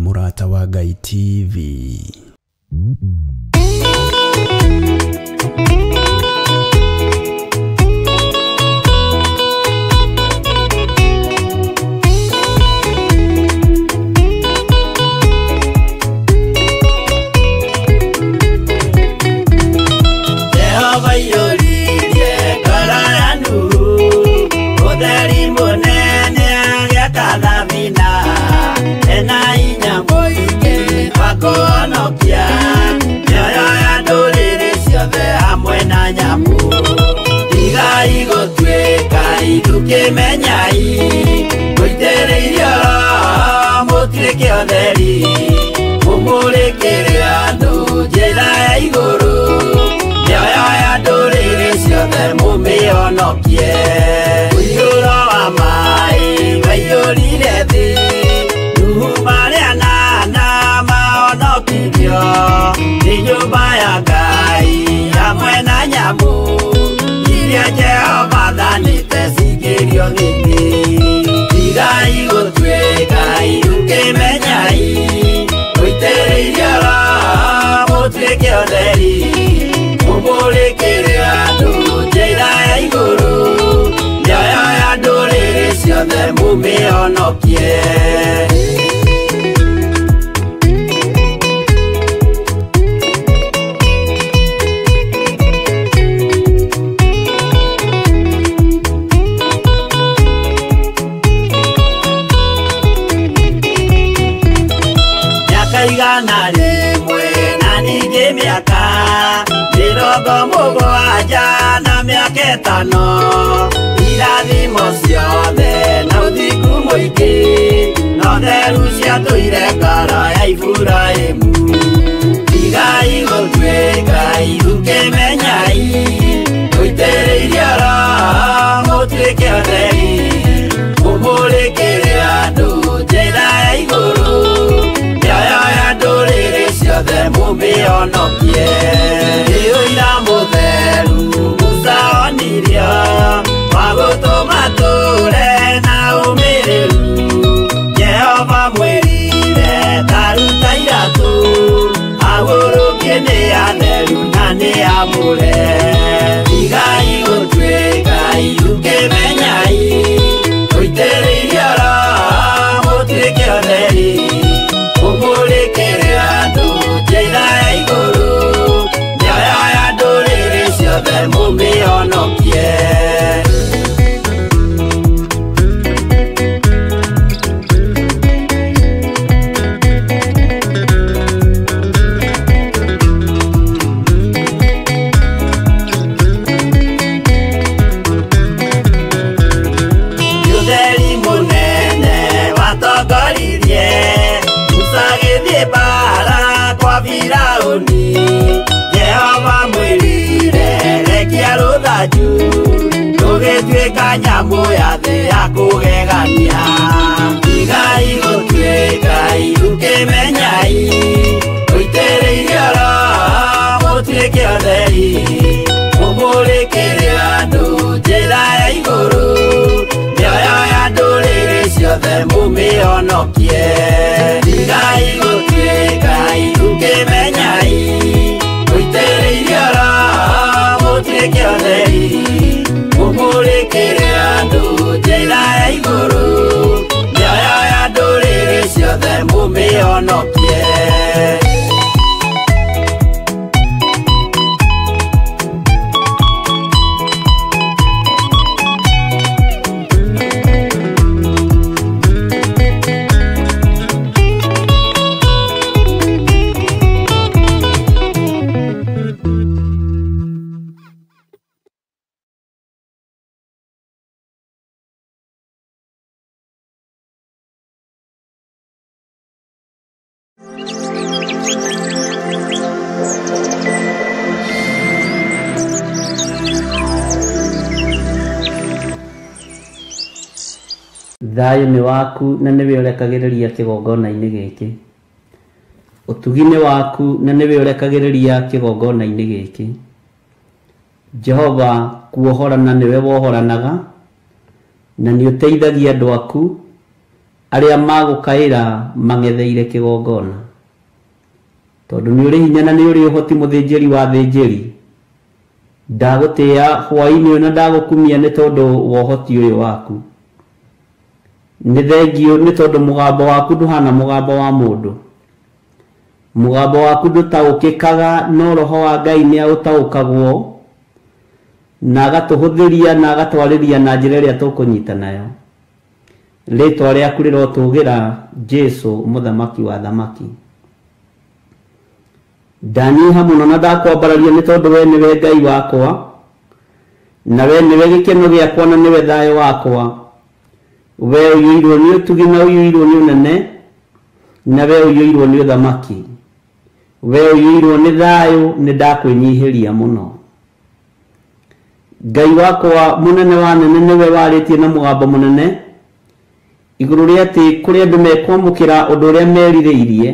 Mũrata wa Ngai TV. Jehova iyũririe ngoro ya Nuhu, ũtheri mũnene agĩaka thabina, ena hinya mũingĩ wa kũhonokia mĩoyo ya ndũrĩrĩ ciothe hamwe na nyamũ. Tigai gũtuĩka ithukĩmenyai, mũitĩrĩirio Roho mũtuĩke ũtheri, mũmũrĩkĩre andũ njĩra ya igũrũ, mĩoyo ya ndũrĩrĩ ciothe mũmĩhonokie. Ũiyũro wa maĩ waiyũrire thĩ, Nuhu marĩ anana mahonokirio nĩ nyũmba ya Ngai hamwe na nyamũ iria Jehova athanĩte cingĩrio thĩ. Tigai gũtuĩka ithukĩmenyai, mũitĩrĩirio Roho mũtuĩke ũtheri, mũmũrĩkĩre andũ njĩra ya igũrũ, mĩoyo ya ndũrĩrĩ ciothe mũmĩhonokie. Mĩaka 100 na ningĩ mĩaka 70 na mĩaka 5, irathimo ciothe na ũthingu mũingĩ na ũtheru ciatũire ngoro ya Iburahĩmu. Tigai gũtuĩka ithukĩmenyai, mũitĩrĩirio Roho mũtuĩke ũtheri, mũmũrĩkĩre andũ njĩra ya igũrũ, mĩoyo ya ndũrĩrĩ ciothe mũmĩhonokie. Nĩ ũira mũtheru Musa onirio wa gũtũma tũre na ũmĩrĩru, Jehova mwĩrire ta ruta iratũ, agũrũkie nĩ atheru na nĩ amũre. Tigai gũtuĩka ithukĩmenyai, mũitĩrĩirio Roho mũtuĩke ũtheri, mũmũrĩkĩre andũ njĩra ya igũrũ, mĩoyo ya ndũrĩrĩ ciothe mũmĩhonokie. Ũtheri mũnene watongoririe Musa agĩthiĩ mbaara kwa Firaũni, Jehova mwĩrire rekia rũthanju rũgĩtuĩka nyamũ ya thĩ ya kũgegania. Tigai gũtuĩka ithukĩmenyai, mũitĩrĩirio Roho mũtuĩke ũtheri, mũmũrĩkĩre andũ njĩra ya igũrũ, mĩoyo ya ndũrĩrĩ ciothe mũmĩhonokie. Tigai gũtuĩka ithukĩmenyai, mũitĩrĩirio Roho mũtuĩke ũtheri, mũmũrĩkĩre andũ njĩra ya igũrũ, mĩoyo ya ndũrĩrĩ ciothe mũmĩhonokie. Thayũ nĩ waku na nĩwe ũrekagĩrĩria kĩgongona-inĩ gĩkĩ. Ũtugi nĩ waku na nĩwe ũrekagĩrĩria kĩgongona-inĩ gĩkĩ. Jehova kuohorana nĩwe wohoranaga, na nĩ ũteithagia andũ aku Arĩa magũkaĩra mang'etheire kĩgongona. Tondũ nĩ ũrĩ hinya na nĩ ũrĩ ũhoti mũthĩnjĩri wa thĩnjĩri. Ndagũtĩĩa hwaĩ-inĩ ũyũ na ndagũkumia nĩ tondũ wa ũhoti ũyũ waku. Nĩ thengiũ nĩ tondũ mũgambo waku ndũhana mũgambo wa mũndũ. Mũgambo waku ndũtaũkĩkaga no roho wa Ngai nĩ aũtaũkagwo na agatũhũthĩria na agatwarĩria na njĩra ĩrĩa tũkũnyita nayo. Rĩtwa rĩaku rĩrotũgĩra Jesu mũthamaki wa thamaki. Ndanyiha mũno na ndakwambararia nĩ tondũ we nĩwe Ngai wakwa na we nĩwe gĩkeno gĩakwa na nĩwe thayũ wakwa. We ũiyũirwo nĩ ũtugi na ũiyũirwo nĩ ũnene na we ũiyũirwo nĩ ũthamaki. We ũiyũirwo nĩ thayũ nĩ ndakwĩnyihĩria mũno. Ngai wakwa mũnene wa nene nĩwe warĩtie na mũgambo mũnene igũrũ rĩa atĩ kũrĩ andũ mekwamũkĩra ũndũ ũrĩa merirĩirie,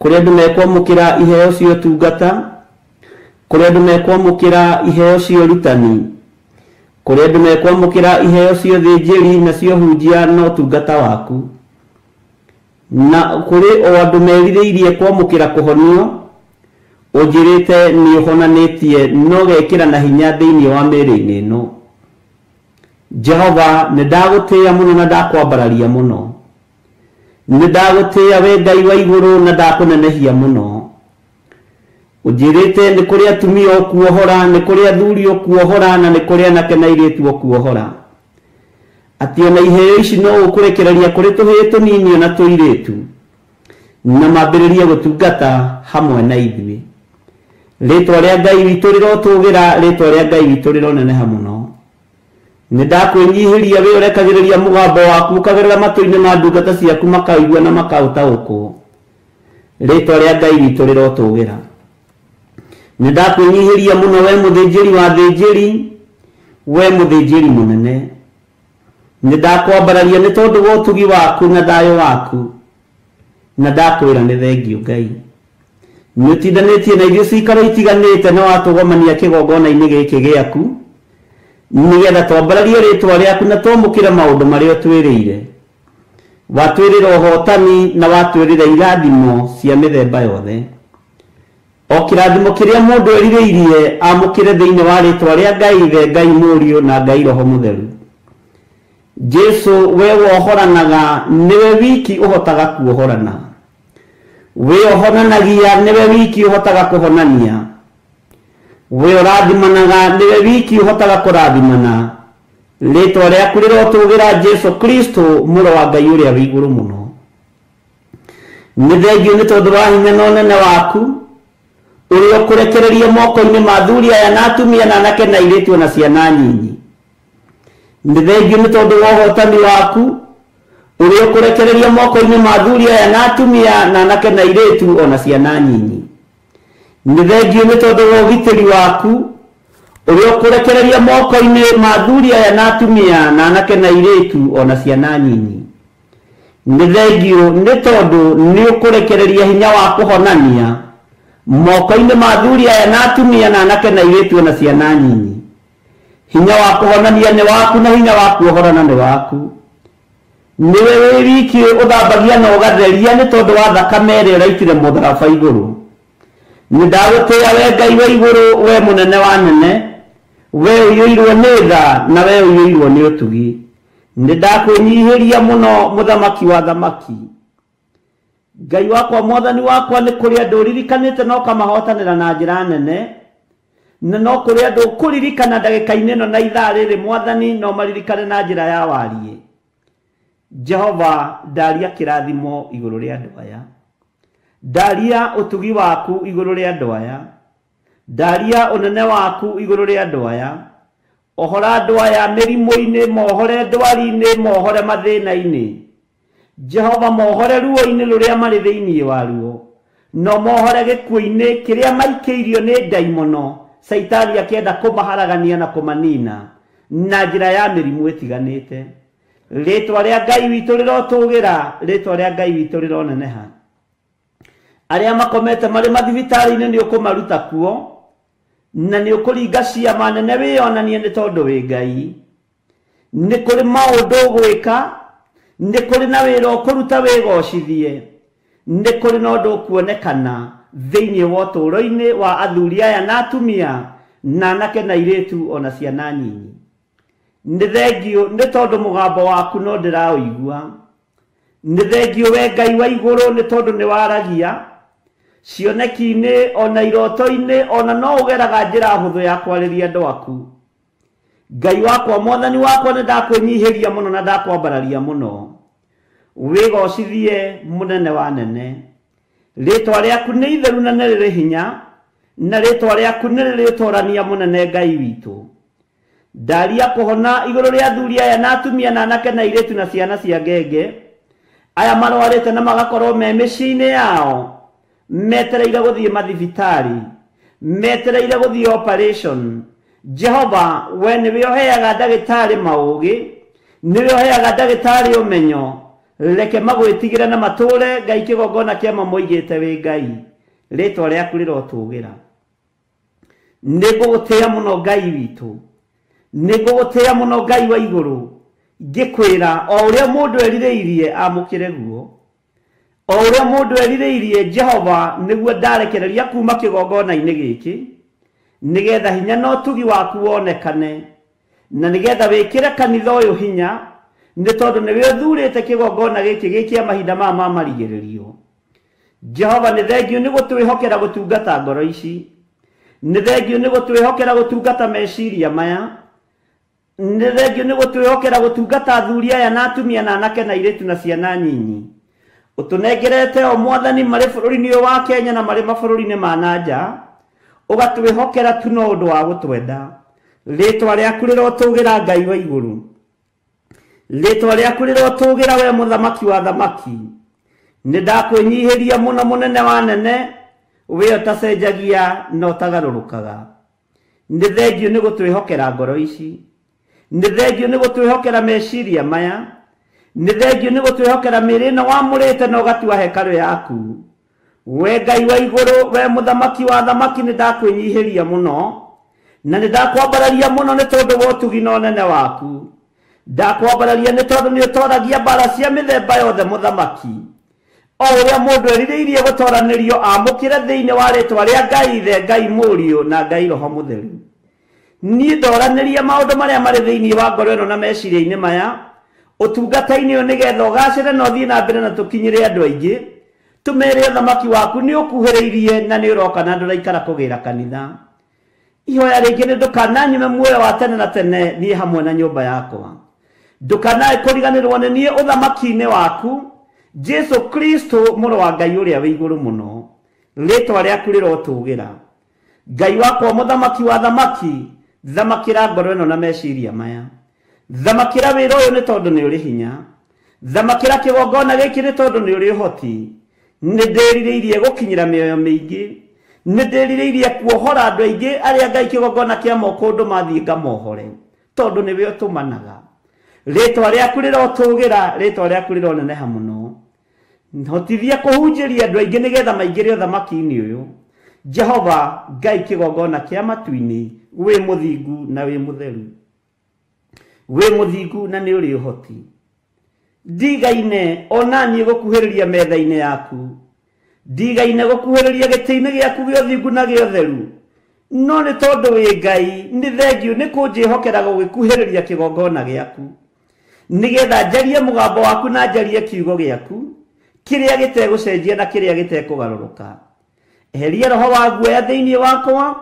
kũrĩ andũ mekwamũkĩra iheo cia ũtungata, kũrĩ andũ mekwamũkĩra iheo cia ũrutani, kũrĩ andũ mekwamũkĩra iheo cia ũthĩnjĩri na cia ũhunjia na ũtungata waku, na kũrĩ o andũ merirĩirie kwamũkĩra kũhonio ũnjĩrĩte nĩ ũhonanĩtie no gekĩra na hinya thĩinĩ wa mĩĩrĩ-inĩ ĩno. Jehova nĩ ndagũtĩĩa mũno na ndakwambararia mũno. Nĩ ndagũtĩĩa we Ngai wa igũrũ na ndakũnenehia mũno. Ũnjĩrĩte nĩ kũrĩ atumia ũkuohora, nĩ kũrĩ athuri ũkuohora na nĩ kũrĩ anake na airĩtu ũkuohora. Atĩ ona iheo ici no ũkũrekereria kũrĩ tũhĩĩ tũnini ona tũirĩtu na mambĩrĩrie gũtungata hamwe na ithuĩ. Rĩtwa rĩa Ngai witũ rĩrotũgĩra, rĩtwa rĩa Ngai witũ rĩroneneha mũno. Nĩ ndakwĩnyihĩria we ũrekagĩrĩria mũgambo waku ũkagerera matũ-inĩ ma ndungata ciaku makaigua na makaũtaũkwo. Rĩtwa rĩa Ngai witũ rĩrotũgĩra. Nĩ ndakwĩnyihĩria mũno we mũthĩnjĩri wa thĩnjĩri, we mũthĩnjĩri mũnene. Nĩ ndakwambararia nĩ tondũ wa ũtugi waku na thayũ waku na ndakwĩra nĩ thengiũ Ngai. Nĩ ũtindanĩtie na ithuĩ cikaro itiganĩte na watũgomania kĩgongona-inĩ gĩkĩ gĩaku nĩgetha twambararie rĩtwa rĩaku na twamũkĩre maũndũ marĩa ũtwĩrĩire. Watwĩrĩra ũhotani na watwĩrĩra irathimo cia mĩthemba yothe. O kĩrathimo kĩrĩa mũndũ erirĩirie amũkĩre thĩinĩ wa rĩtwa rĩa Ngai Ithe, Ngai Mũriũ na Ngai Roho Mũtheru. Jesu we wohoranaga nĩwe wiki ũhotaga kuohorana. We ũhonanagia nĩwe wiki ũhotaga kũhonania. We ũrathimanaga nĩwe wiki ũhotaga kũrathimana. Rĩtwa rĩaku rĩrotũgĩra Jesu Kristo mũrũ wa Ngai ũrĩa wĩ igũrũ mũno. Nĩ thengiũ nĩ tondũ wa hinya na ũnene waku ũrĩa ũkũrekereria moko-inĩ ma athuri aya na atumia na anake na airĩtu ona ciana nyinyi. Nĩ thengiũ nĩ tondũ wa ũhotani waku ũrĩa ũkũrekereria moko-inĩ ma athuri aya na atumia na anake na airĩtu ona ciana nyinyi. Nĩ thengiũ nĩ tondũ wa ũgitĩri waku ũrĩa ũkũrekereria moko-inĩ ma athuri aya na atumia na anake na airĩtu ona ciana nyinyi. Nĩ thengiũ nĩ tondũ nĩ ũkũrekereria hinya wa kũhonania moko-inĩ ma athuri aya na atumia na anake na airĩtu ona ciana nyinyi. Hinya wa kũhonania nĩ waku na hinya wa kuohorana nĩ waku. Nĩwe wĩ wiki ũthambagia na ũgatheria nĩ tondũ wa thakame ĩrĩa ũraitire mũtharaba igũrũ. Nĩ ndagũtĩĩa we Ngai wa igũrũ, we mũnene wa nene, we ũiyũirwo nĩ tha na we ũiyũirwo nĩ ũtugi. Nĩ ndakwĩnyihĩria mũno mũthamaki wa thamaki. Ngai wakwa mwathani wakwa nĩ kũrĩ andũ ũririkanĩte na ũkamahotanĩra na njĩra nene, na no kũrĩ andũ ũkũririkana ndagĩka-inĩ ĩno na ithaa rĩrĩ mwathani no maririkane na njĩra ya wariĩ. Jehova ndaria kĩrathimo igũrũ rĩa andũ aya. Ndaria ũtugi waku igũrũ rĩa andũ aya. Ndaria ũnene waku igũrũ rĩa andũ aya. Ohora andũ aya mĩrimũ-inĩ, mohore ndwari-inĩ, mohore mathĩna-inĩ. Jehova mohore ruo-inĩ rũrĩa marĩ thĩinĩ waruo. No mohore gĩkuũ-inĩ kĩrĩa maikĩirio nĩ ndaimono Caitani akĩenda kũmaharagania na kũmanina na njĩra ya mĩrimũ ĩtiganĩte. Rĩtwa rĩa Ngai witũ rĩrotũgĩra, rĩtwa rĩa Ngai witũ rĩroneneha. Arĩa makomete marĩ mathibitarĩ-inĩ nĩ ũkũmaruta kuo na nĩ ũkũringa ciama nene wĩyonanie nĩ tondũ wĩ Ngai. Nĩ kũrĩ maũndũ ũgwĩka Nĩ kũrĩ na wĩra ũkũruta wĩgocithie. Nĩ kũrĩ na ũndũ ũkuonekana thĩinĩ wa ũtũũro-inĩ wa athuri aya na atumia na anake na airĩtu ona ciana nyinyi. Nĩ thengiũ nĩ tondũ mũgambo waku no ndĩraũigua. Nĩ thengiũ we Ngai wa igũrũ nĩ tondũ nĩ waragia cioneki-inĩ ona iroto-inĩ, ona no ũgeraga njĩra hũthũ ya kwarĩria andũ aku. Ngai wakwa, mwathani wakwa, nĩ ndakwĩnyihĩria mũno na ndakwambararia mũno. Wĩgocithie mũnene wa nene. Rĩtwa rĩaku nĩ itheru na nĩ rĩrĩ hinya, na rĩtwa rĩaku nĩ rĩrĩ ũtorania mũnene Ngai witũ. Ndaria kũhona igũrũ rĩa athuri aya na atumia na anake na airĩtu na ciana cia ngenge aya marwarĩte na magakorwo me mĩciĩ-inĩ yao, metereire gũthiĩ mathibitarĩ, metereire gũthiĩ operation. Jehova, we nĩwe ũheaga ndagĩtarĩ maũgĩ, nĩwe ũheaga ndagĩtarĩ ũmenyo. Reke magwĩtigĩre na matũre Ngai kĩgongona kĩa mamoigĩte wĩ Ngai. Rĩtwa rĩaku rĩrotũgĩra. Nĩ ngũgũtĩĩa mũno Ngai witũ, nĩ ngũgũtĩĩa mũno Ngai wa igũrũ, ngĩkwĩra o ũrĩa mũndũ erirĩirie amũkĩre guo, o ũrĩa mũndũ erirĩirie Jehova nĩguo ndarekereria kuma kĩgongona-inĩ gĩkĩ, nĩgetha hinya na ũtugi waku wonekane, na nĩgetha wĩkĩre kanitha ũyũ hinya, nĩ tondũ nĩwe ũthurĩte kĩgongona gĩkĩ gĩkĩa mahinda maya ma marigĩrĩrio. Jehova, nĩ thengiũ nĩ gũtwĩhokera gũtungata ngoro ici, nĩ thengiũ nĩ gũtwĩhokera gũtungata meciria maya, nĩ thengiũ nĩ gũtwĩhokera gũtungata athuri aya na atumia na anake na airĩtu na ciana nyinyi. Ũtũnengerete o mwathani marĩ bũrũri-inĩ ũyũ wa Kenya na marĩ mabũrũri-inĩ ma na nja, ũgatwĩhokera tu no ũndũ wa gũtwenda. Rĩtwa rĩaku rĩrotũgĩra Ngai wa igũrũ, rĩtwa rĩaku rĩrotũgĩra we mũthamaki wa thamaki. Nĩ ndakwĩnyihĩria mũno mũnene wa nene, we ũtacenjagia na ũtagarũrũkaga. Nĩ thengiũ nĩ gũtwĩhokera ngoro ici, nĩ thengiũ nĩ gũtwĩhokera meciria maya, nĩ thengiũ nĩ gũtwĩhokera mĩĩrĩ ĩno wamũrĩte na ũgatua hekarũ yaku. We Ngai wa igũrũ, we mũthamaki wa thamaki, nĩ ndakwĩnyihĩria mũno na nĩ ndakwambararia mũno nĩ tondũ wa ũtugi na ũnene waku. Ndakwambararia nĩ tondũ nĩ ũtoragia mbara cia mĩthemba yothe mũthamaki. O ũrĩa mũndũ erirĩirie gũtoranĩrio amũkĩre thĩinĩ wa rĩtwa rĩa Ngai Ithe, Ngai Mũriũ na Ngai Roho Mũtheru. Niĩ ndoranĩria maũndũ marĩa marĩ thĩinĩ wa ngoro ĩno na meciria-inĩ maya ũtungata-inĩ ũyũ, nĩgetha ũgacĩre na ũthiĩ na mbere na tũkinyĩre andũ aingĩ, tũmere ũthamaki waku nĩ ũkuhĩrĩirie na nĩ ũroka na ndũraikara kũgĩra kanitha. Ihoya rĩngĩ nĩ ndũkananyume muoyo wa tene na tene niĩ hamwe na nyũmba yakwa. Ndũkanae kũriganĩrwo nĩ niĩ ũthamaki-inĩ waku, Jesu Kristo mũrũ wa Ngai ũrĩa wĩ igũrũ mũno. Rĩtwa rĩaku rĩrotũgĩra. Ngai wakwa mũthamaki wa thamaki, thamakĩra ngoro ĩno na meciria maya. Thamakĩra wĩra ũyũ nĩ tondũ nĩ ũrĩ hinya. Thamakĩra kĩgongona gĩkĩ nĩ tondũ nĩ ũrĩ ũhoti. Nĩ ndĩrirĩirie gũkinyĩra mĩoyo mĩingĩ, nĩ ndĩrirĩirie kuohora andũ aingĩ arĩa Ngai kĩgongona kĩa moko ũndũ mathiĩ ngamohore, tondũ nĩwe ũtũmanaga. Rĩtwa rĩaku rĩrotũgĩra, rĩtwa rĩaku rĩroneneha mũno. Hotithia kũhunjĩria andũ aingĩ nĩgetha maingĩre ũthamaki-inĩ ũyũ. Jehova Ngai kĩgongona kĩa matu-inĩ, wĩ mũthingu na wĩ mũtheru, wĩ mũthingu na nĩ ũrĩ ũhoti. Ndigaine ona niĩ gũkuhĩrĩria metha-inĩ yaku, ndigaine gũkuhĩrĩria gĩtĩ-inĩ gĩaku gĩa ũthingu na gĩa ũtheru, no nĩ tondũ wĩ Ngai, nĩ thengiũ nĩ kũnjĩhokera gũgĩkuhĩrĩria kĩgongona gĩaku, nĩgetha njarie mũgambo waku na njarie kiugo gĩaku kĩrĩa gĩtegũcenjia na kĩrĩa gĩtekũgarũrũka. Eheria roho wa guoya thĩinĩ wakwa,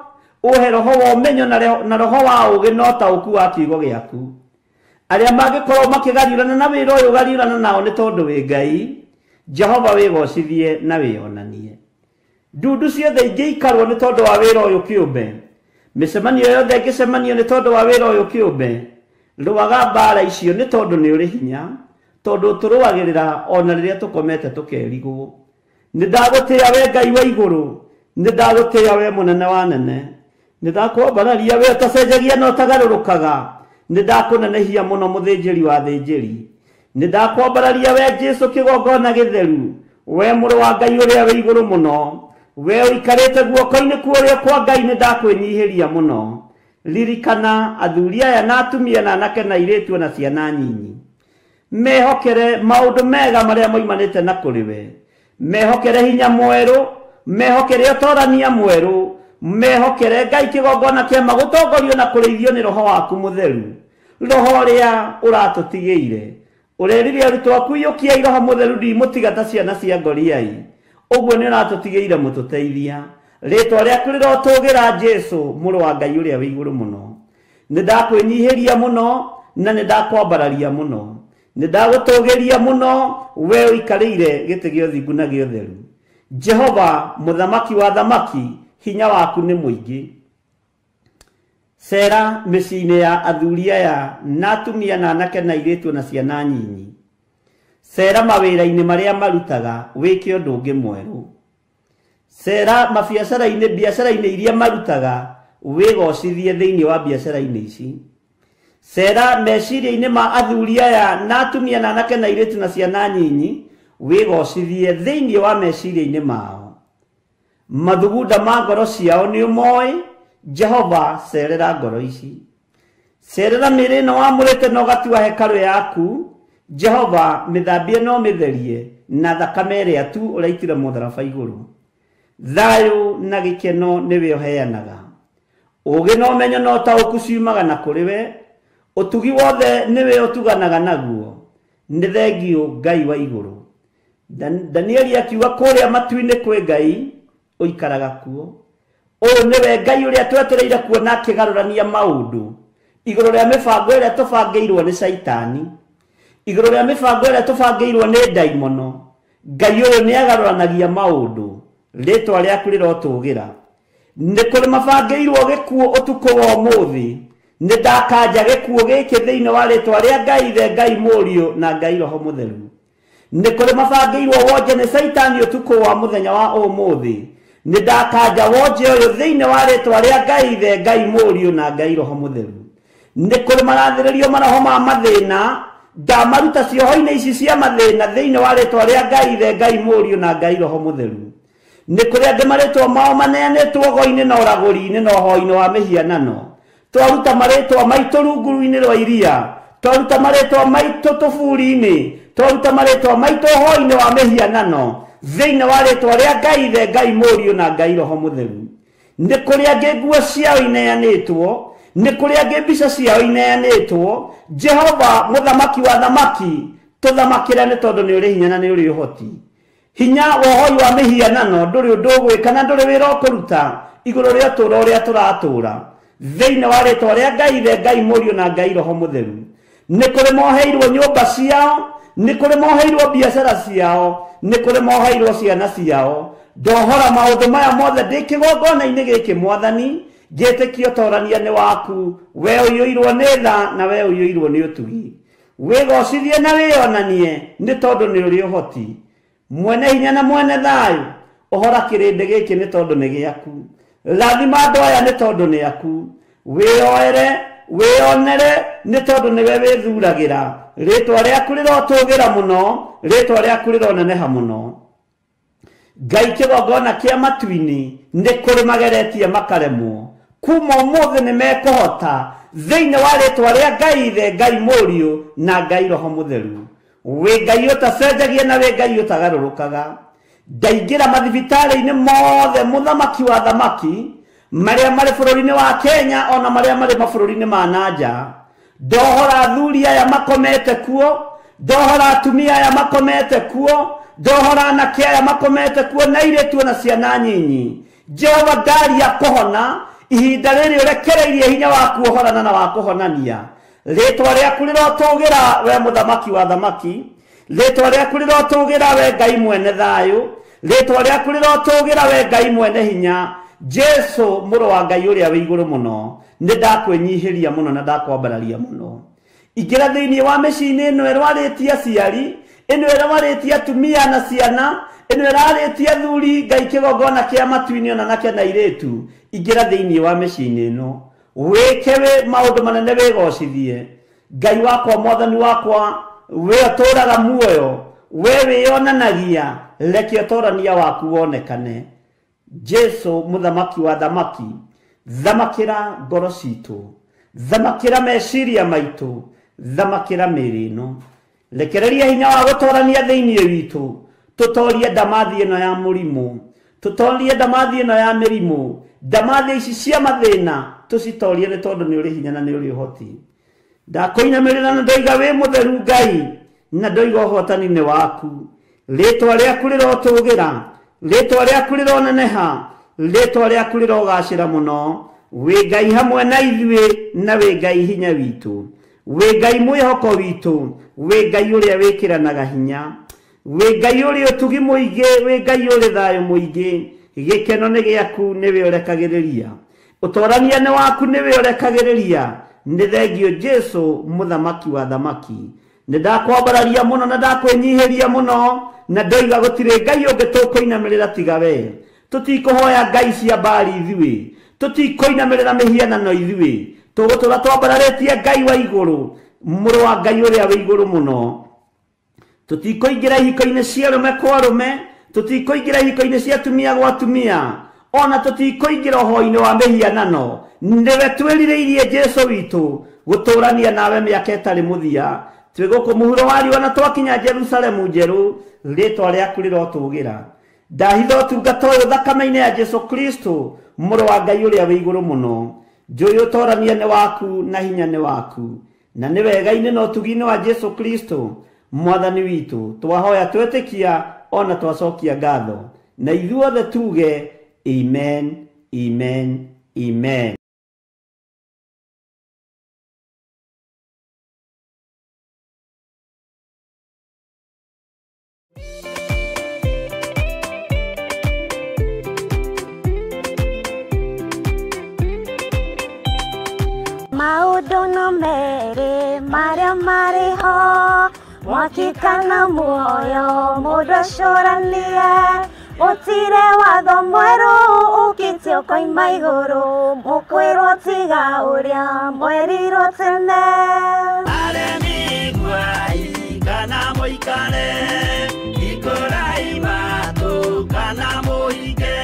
ũhe roho wa ũmenyo na roho wa ũũgĩ na ũtaũku wa kiugo gĩaku. Arĩa mangĩkorwo makĩgariũrana na wĩra ũyũ gariũrana nao nĩ tondũ wĩ Ngai. Jehova wĩgocithie na wĩonanie. Ndundu ciothe ingĩikarwo nĩ tondũ wa wĩra ũyũ kĩũmbe, mĩcemanio yothe ĩngĩcemanio nĩ tondũ wa wĩra ũyũ kĩũmbe, rũaga mbara icio nĩ tondũ nĩ ũrĩ hinya, tondũ tũrũagĩrĩra ona rĩrĩa tũkomete tũkerigwo. Nĩ ndagũtĩĩa we Ngai wa igũrũ, nĩ ndagũtĩĩa we mũnene wa nene, nĩ ndakwambararia we ũtacenjagia na ũtagarũrũkaga, nĩ ndakũnenehia mũno mũthĩnjĩri wa thĩnjĩri, nĩ ndakwambararia we Jesu kĩgongona gĩtheru, we mũrũ wa Ngai ũrĩa wĩ igũrũ mũno, we ũikarĩte guoko-inĩ kwa ũrĩo kwa Ngai, nĩ ndakwĩnyihĩria mũno. Ririkana athuri aya na atumia na anake na airĩtu na ciana nyinyi. Mehokere maũndũ mega marĩa moimanĩte na kũrĩ we. Mehokere hinya mwerũ, mehokere ũtorania mwerũ, mehokere Ngai kĩgongona kĩama gũtongorio na kũrĩithio nĩ roho waku mũtheru. Roho ũrĩa ũratũtigĩire. Ũrerire arutwo aku iyũkiai roho mũtheru ndimũtiga ta ciana cia ngoriai. Ũguo nĩ ũratũtigĩire mũtũteithia. Rĩtwa rĩaku rĩrotũgĩra Jesũ mũrũ wa Ngai ũrĩa wĩ igũrũ mũno. Nĩ ndakwĩnyihĩria mũno na nĩ ndakwambararia mũno. Nĩ ndagũtũgĩria mũno we ũikarĩire gĩtĩ gĩa ũthingu na gĩa ũtheru. Jehova mũthamaki wa thamaki, hinya waku nĩ mũingĩ. Cera mĩciĩ-inĩ ya athuri aya na atumia na anake na airĩtu na ciana nyinyi. Cera mawĩra-inĩ marĩa marutaga wĩke ũndũ ũngĩ mwerũ. Cera mabiacara-inĩ, biacara-inĩ iria marutaga wĩgocithie thĩinĩ wa biacara-inĩ ici. Cera meciria-inĩ ma athuri aya na atumia na anake na airĩtu na ciana nyinyi wĩgocithie thĩinĩ wa meciria-inĩ mao. Mathugunda ma ngoro ciao nĩ ũmoĩ. Jehova cerera ngoro ici. Cerera mĩĩrĩ ĩno wamũrĩte na ũgatua hekarũ yaku. Jehova mĩthambie na ũmĩtherie na thakame ĩrĩa tu ũraitire mũtharaba igũrũ. Thayũ na gĩkeno nĩwe ũheanaga. Ũũgĩ na ũmenyo na ũtaũku ciumaga na kũrĩ we. Ũtugi wothe nĩwe ũtuganaga naguo. Nĩ thengiũ Ngai wa igũrũ. Danieli akiuga kũrĩa matu-inĩ kwĩ Ngai ũikaraga kuo. Ũyũ nĩwe Ngai ũrĩa twetereire kuona akĩgarũrania maũndũ igũrũ rĩa mĩbango ĩrĩa tũbangĩirwo nĩ Caitani, igũrũ rĩa mĩbango ĩrĩa tũbangĩirwo nĩ ndaimono. Ngai ũyũ nĩagarũranagia maũndũ. Rĩtwa rĩaku rĩrotũgĩra. Nĩ kũrĩ mabangĩirwo gĩkuũ ũtukũ wa ũmũthĩ. Nĩ ndakanja gĩkuũ gĩkĩ thĩinĩ wa rĩtwa rĩa Ngai Ithe, Ngai Mũriũ na Ngai Roho Mũtheru. Nĩ kũrĩ mabangĩirwo wonje nĩ Caitani ũtukũ wa mũthenya wa ũmũthĩ. Nĩ ndakanja wonje ũyũ thĩinĩ wa rĩtwa rĩa Ngai Ithe, Ngai Mũriũ na Ngai Roho Mũtheru. Nĩ kũrĩ marathĩrĩrio maroho ma mathĩna, ndamaruta cioho-inĩ ici cia mathĩna thĩinĩ wa rĩtwa rĩa Ngai Ithe, Ngai Mũriũ na Ngai Roho Mũtheru. Nĩ kũrĩ angĩ marĩtwa mao maneanĩtwo ũgo-inĩ na ũragũri-inĩ na ũhoi-inĩ wa mĩhianano. Twaruta marĩtwa maitũ rungu-inĩ rwa iria, twaruta marĩtwa maitũ tũburi-inĩ, twaruta marĩtwa maitũ ũhoi-inĩ wa mĩhianano thĩinĩ wa rĩtwa rĩa Ngai Ithe, Ngai Mũriũ na Ngai Roho Mũtheru. Nĩ kũrĩ angĩ nguo ciao ineanĩtwo, nĩ kũrĩ angĩ mbica ciao ineanĩtwo. Jehova mũthamaki wa thamaki, tũthamakĩre nĩ tondũ nĩ ũrĩ hinya na nĩ ũrĩ ũhoti. Hinya wa ũhoi wa mĩhianano ndũrĩ ũndũ ũgwĩka na ndũrĩ wĩra ũkũruta igũrũ rĩa ũtũũro ũrĩa tũratũũra thĩinĩ wa rĩtwa rĩa Ngai Ithe, Ngai Mũriũ na Ngai Roho Mũtheru. Nĩ kũrĩ moheirwo nyũmba ciao, nĩ kũrĩ moheirwo biacara ciao, nĩ kũrĩ moheirwo ciana ciao. Ndohora maũndũ maya mothe ndĩ kĩgongona-inĩ gĩkĩ Mwathani, ngĩtĩkia ũtorania nĩ waku, we ũiyũirwo nĩ tha na we ũiyũirwo nĩ ũtugi. Wĩgocithie na wĩyonanie nĩ tondũ nĩ ũrĩ ũhoti. Mwene hinya na mwene thayũ, ũhora kĩrĩndĩ gĩkĩ nĩ tondũ nĩ gĩaku. Rathima andũ aya nĩ tondũ nĩ aku. Wĩyoere, wĩyonere nĩ tondũ nĩwe wĩthuragĩra. Rĩtwa rĩaku rĩrotũgĩra mũno, rĩtwa rĩaku rĩroneneha mũno. Ngai kĩgongona kĩa matu-inĩ nĩ kũrĩ mageretie makaremwo. Kuma ũmũthĩ nĩ mekũhota thĩinĩ wa rĩtwa rĩa Ngai Ithe, Ngai Mũriũ na Ngai Roho Mũtheru. Wĩ Ngai ũtacenjagia na wĩ Ngai ũtagarũrũkaga. Ndaingĩra mathibitarĩ-inĩ mothe mũthamaki wa thamaki marĩa marĩ bũrũri-inĩ wa Kenya ona marĩa marĩ mabũrũri-inĩ ma na nja. Ndohora athuri aya makomete kuo, ndohora atumia aya makomete kuo, ndohora anake aya makomete kuo na airĩtu na ciana nyinyi. Jehova ndaria kũhona ihinda rĩrĩ ũrekereirie hinya waku ũhorana na wa kũhonania. Rĩtwa rĩaku rĩrotũgĩra we mũthamaki wa thamaki, rĩtwa rĩaku rĩrotũgĩra we Ngai mwene thayũ, rĩtwa rĩaku rĩrotũgĩra we Ngai mwene hinya. Jesu mũrũ wa Ngai ũrĩa wĩ igũrũ mũno, nĩ ndakwĩnyihĩria mũno na ndakwambararia mũno. Ingĩra thĩinĩ wa mĩciĩ-inĩ ĩno ĩrwarĩtie aciari, ĩno ĩrwarĩtie atumia na ciana, ĩno ĩrarĩtie athuri, Ngai kĩgongona kĩa matu-inĩ ona anake na airĩtu. Ingĩra thĩinĩ wa mĩciĩ-inĩ ĩno, wĩke wĩ maũndũ manene wĩgocithie. Ngai wakwa, Mwathani wakwa, we ũtũũraga muoyo, we wĩyonanagia, reke ũtorania waku wonekane. Jesu mũthamaki wa thamaki, thamakĩra ngoro citũ, thamakĩra meciria maitũ, thamakĩra mĩĩrĩ ĩno. Rekereria hinya wa gũtũrania thĩinĩ witũ. Tũtorie ndamathi ĩno ya mũrimũ. Tũtorie ndamathi ĩno ya mĩrimũ. Ndamathi ici cia mathĩna tũcitorie nĩ tondũ nĩ ũrĩ hinya na nĩ ũrĩ ũhoti. Ndakũinamĩrĩra na ndoiga wĩ mũtheru Ngai na ndoiga ũhotani nĩ waku. Rĩtwa rĩaku rĩrotũgĩra, rĩtwa rĩaku rĩroneneha, rĩtwa rĩaku rĩrogacĩra mũno. Wĩ Ngai hamwe na ithuĩ na wĩ Ngai hinya witũ. Wĩ Ngai mwĩhoko witũ, wĩ Ngai ũrĩa wĩkĩranaga hinya. Wĩ Ngai ũrĩ ũtugi mũingĩ, wĩ Ngai ũrĩ thayũ mũingĩ. Gĩkeno nĩ gĩaku nĩwe ũrekagĩrĩria. Ũtorania nĩ waku nĩwe ũrekagĩrĩria. Nĩ thengio Jesu mũthamaki wa thamaki. Nĩ ndakwambararia mũno na ndakwĩnyihĩria mũno na ndoiga gũtirĩ Ngai ũngĩ tũkũinamĩrĩra tiga we. Tũtikũhoya ngai cia Baali ithuĩ, tũtikũinamĩrĩra mĩhianano ithuĩ, tũgũtũra twambararĩtie Ngai wa igũrũ, mũrũ wa Ngai ũrĩa wĩ igũrũ mũno. Tũtikũingĩra ihiko-inĩ cia arũme kwa arũme, tũtikũingĩra ihiko-inĩ cia atumia gwa atumia, ona tũtikũingĩra ũhoi-inĩ wa mĩhianano. Nĩwe twĩrirĩirie Jesu witũ gũtũrania nawe mĩaka ĩtarĩ mũthia. Twĩ gũkũ mũhuro wa riũa na twakinya Jerusalemu njerũ, rĩtwa rĩaku rĩrotũgĩra. Ndahitha ũtungata ũyũ thakame-inĩ ya Jesu Kristo mũrũ wa Ngai ũrĩa wĩ igũrũ mũno. Njũĩ ũtorania nĩ waku na hinya nĩ waku, na nĩ wega-inĩ na ũtugi-inĩ wa Jesu Kristo mwathani witũ twahoya twetĩkia ona twacokia ngatho, na ithuothe tuge amen, amen, amen. Maũndũ no merĩ marĩa marĩ ho, mwaki kana muoyo mũndũ acũranie. Gũtirĩ watho mwerũ ũkĩte ũkoima igũrũ, mũkwĩrwo tiga ũrĩa mwerirwo tene. Arĩmi guai kana mũikare, ikũrai matũ kana mũige.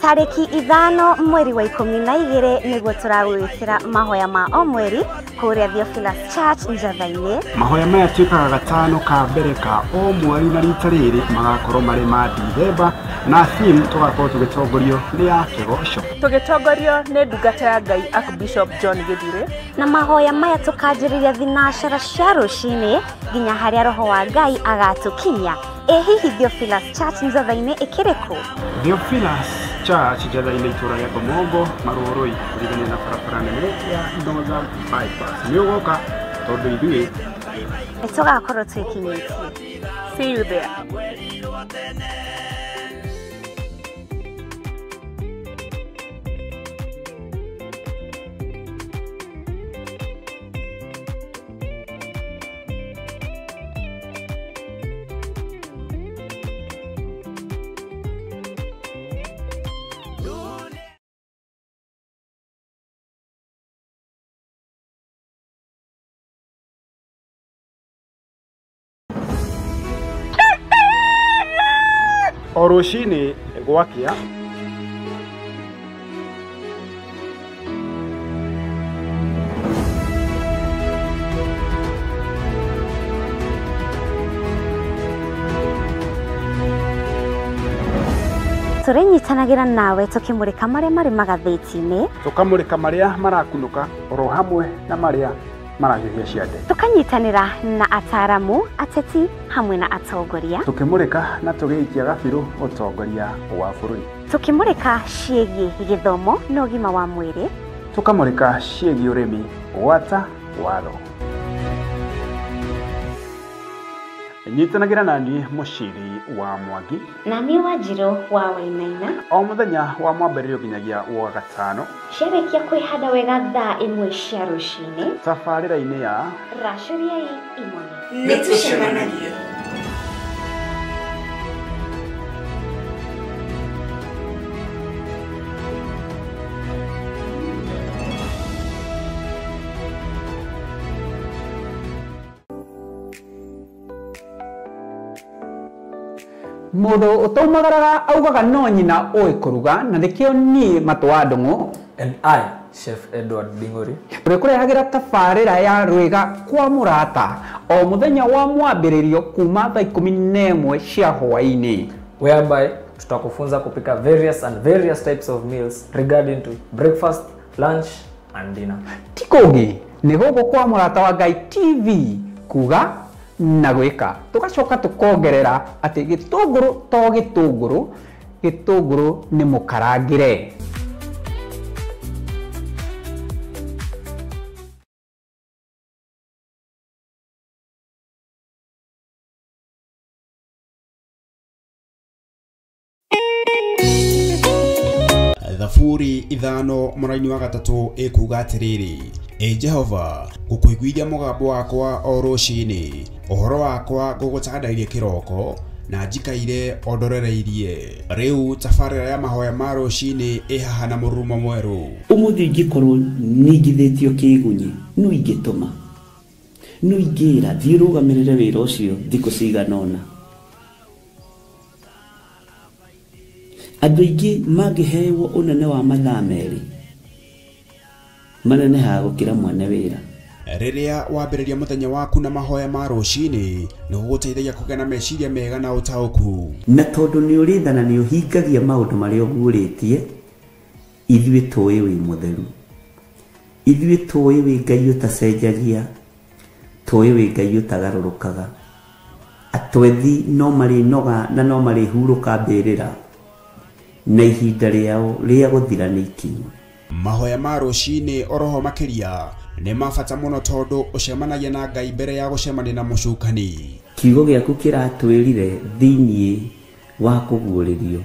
Tarĩki 5 mweri wa 12 nĩguo tũragwĩkĩra mahoya ma o mweri kũrĩa Theophilus Church Njatha-inĩ. Mahoya maya tuĩkaga gatano ka mbere ka o mweri na rita rĩrĩ magakorwo marĩ ma Dithemba na theme tũgakorwo tũgĩtongorio nĩ ya kĩgoco. Tũgĩtongorio nĩ ndungata ya Ngai Archbishop John Githure. Na mahoya maya tũkanjĩrĩria thinacara cia rũcinĩ nginya harĩa roho wa Ngai agatũkinya. Ĩ hihi Theophilus Church Njatha-inĩ ĩkĩrĩ kũ? Theophilus Church Njatha-inĩ itũra rĩa Ngomongo Marũrũi kũrigania na barabara nene ya Northern Bypass. Nĩ ũgoka tondũ ithuĩ nĩ tũgakorwo twĩkinyĩtie. See you there. O rũcinĩ gwakĩa tũrĩnyitanagĩra nawe tũkĩmũrĩka marĩa marĩ magathĩti-inĩ, tũkamũrĩka marĩa marakunũka oro hamwe na marĩa marahiũhia ciande, tũkanyitanĩra na ataramu, ateti hamwe na atongoria, tũkĩmũrĩka na tũgĩikia gabirũ ũtongoria wa bũrũri, tũkĩmũrĩka ciĩgiĩ gĩthomo na ũgima wa mwĩrĩ, tũkamũrĩka ciĩgiĩ ũrĩmi gwata watho. Nyitanagĩra na niĩ Mũciri wa Mwangi na niĩ Wanjirũ wa Wainaina o mũthenya wa mwambĩrĩrio nginyagia wa gatano ciarĩkia kwĩhanda wega thaa 1 cia rũcinĩ tabarĩra-inĩ ya Racũriai Imone. Nĩtũcemanagia. Mũndũ ũtaumagaraga augaga no nyina ũĩ kũruga na nĩkĩo niĩ Matũ wa Ndũng'ũ And I, Chef Edward Dingori. Tũrĩkũrehagĩra tabarĩra ya Rwĩga kwa Mũrata o mũthenya wa mwambĩrĩrio kuma thaa 11 cia hwaĩ-inĩ, whereby tutakufunza kupika various and various types of meals regarding to breakfast, lunch and dinner. Ti kũngĩ nĩ gũkũ kwa Mũrata wa Ngai TV, kuga na gwĩka. Tũgacoka tũkongerera atĩ gĩtũngũrũ to gĩtũngũrũ, gĩtũngũrũ nĩ mũkarangĩre. Thaburi 5 mũraini wa 3 ĩkuga atĩrĩrĩ, ĩ Jehova, ngũkũiguithia mũgambo wakwa o rũcinĩ, ũhoro wakwa ngũgũtandairie kĩroko, na njikaire o ndorereirie. Rĩu tabarĩra ya mahoya ma rũcinĩ ĩ haha na mũrurumo mwerũ. Ũmũthĩ ingĩkorwo ningithĩtio kĩgunyi, no ingĩtũma, no ingĩra thiĩ rũgamĩrĩre wĩra ũcio thikũ cigana ũna. Andũ aingĩ mangĩhewo ũnene wa mathaa 2 manenehaga gũkĩra mwene wĩra. Rĩrĩa wambĩrĩria mũthenya waku na mahoya ma rũcinĩ, nĩ gũgũteithagia kũgĩa na meciria mega na ũtaũku. Na tondũ nĩ ũrĩ tha na nĩ ũhingagia maũndũ marĩa ũguũrĩtie, ithuĩ tũĩ wĩ mũtheru, ithuĩ tũĩ wĩ Ngai ũtacenjagia, tũĩ wĩ Ngai ũtagarũrũkaga. Atwethi no marĩnoga na no marĩhurũka mbĩrĩra, na ihinda rĩao rĩa gũthira nĩ ikinyu. Mahoya ma rũcinĩ oroho makĩria nĩ ma bata mũno tondũ ũcemanagia na Ngai mbere ya gũcemania na mũcukani. Kiugo gĩaku kĩratwĩrire thĩiniĩ wa kũguũrĩrio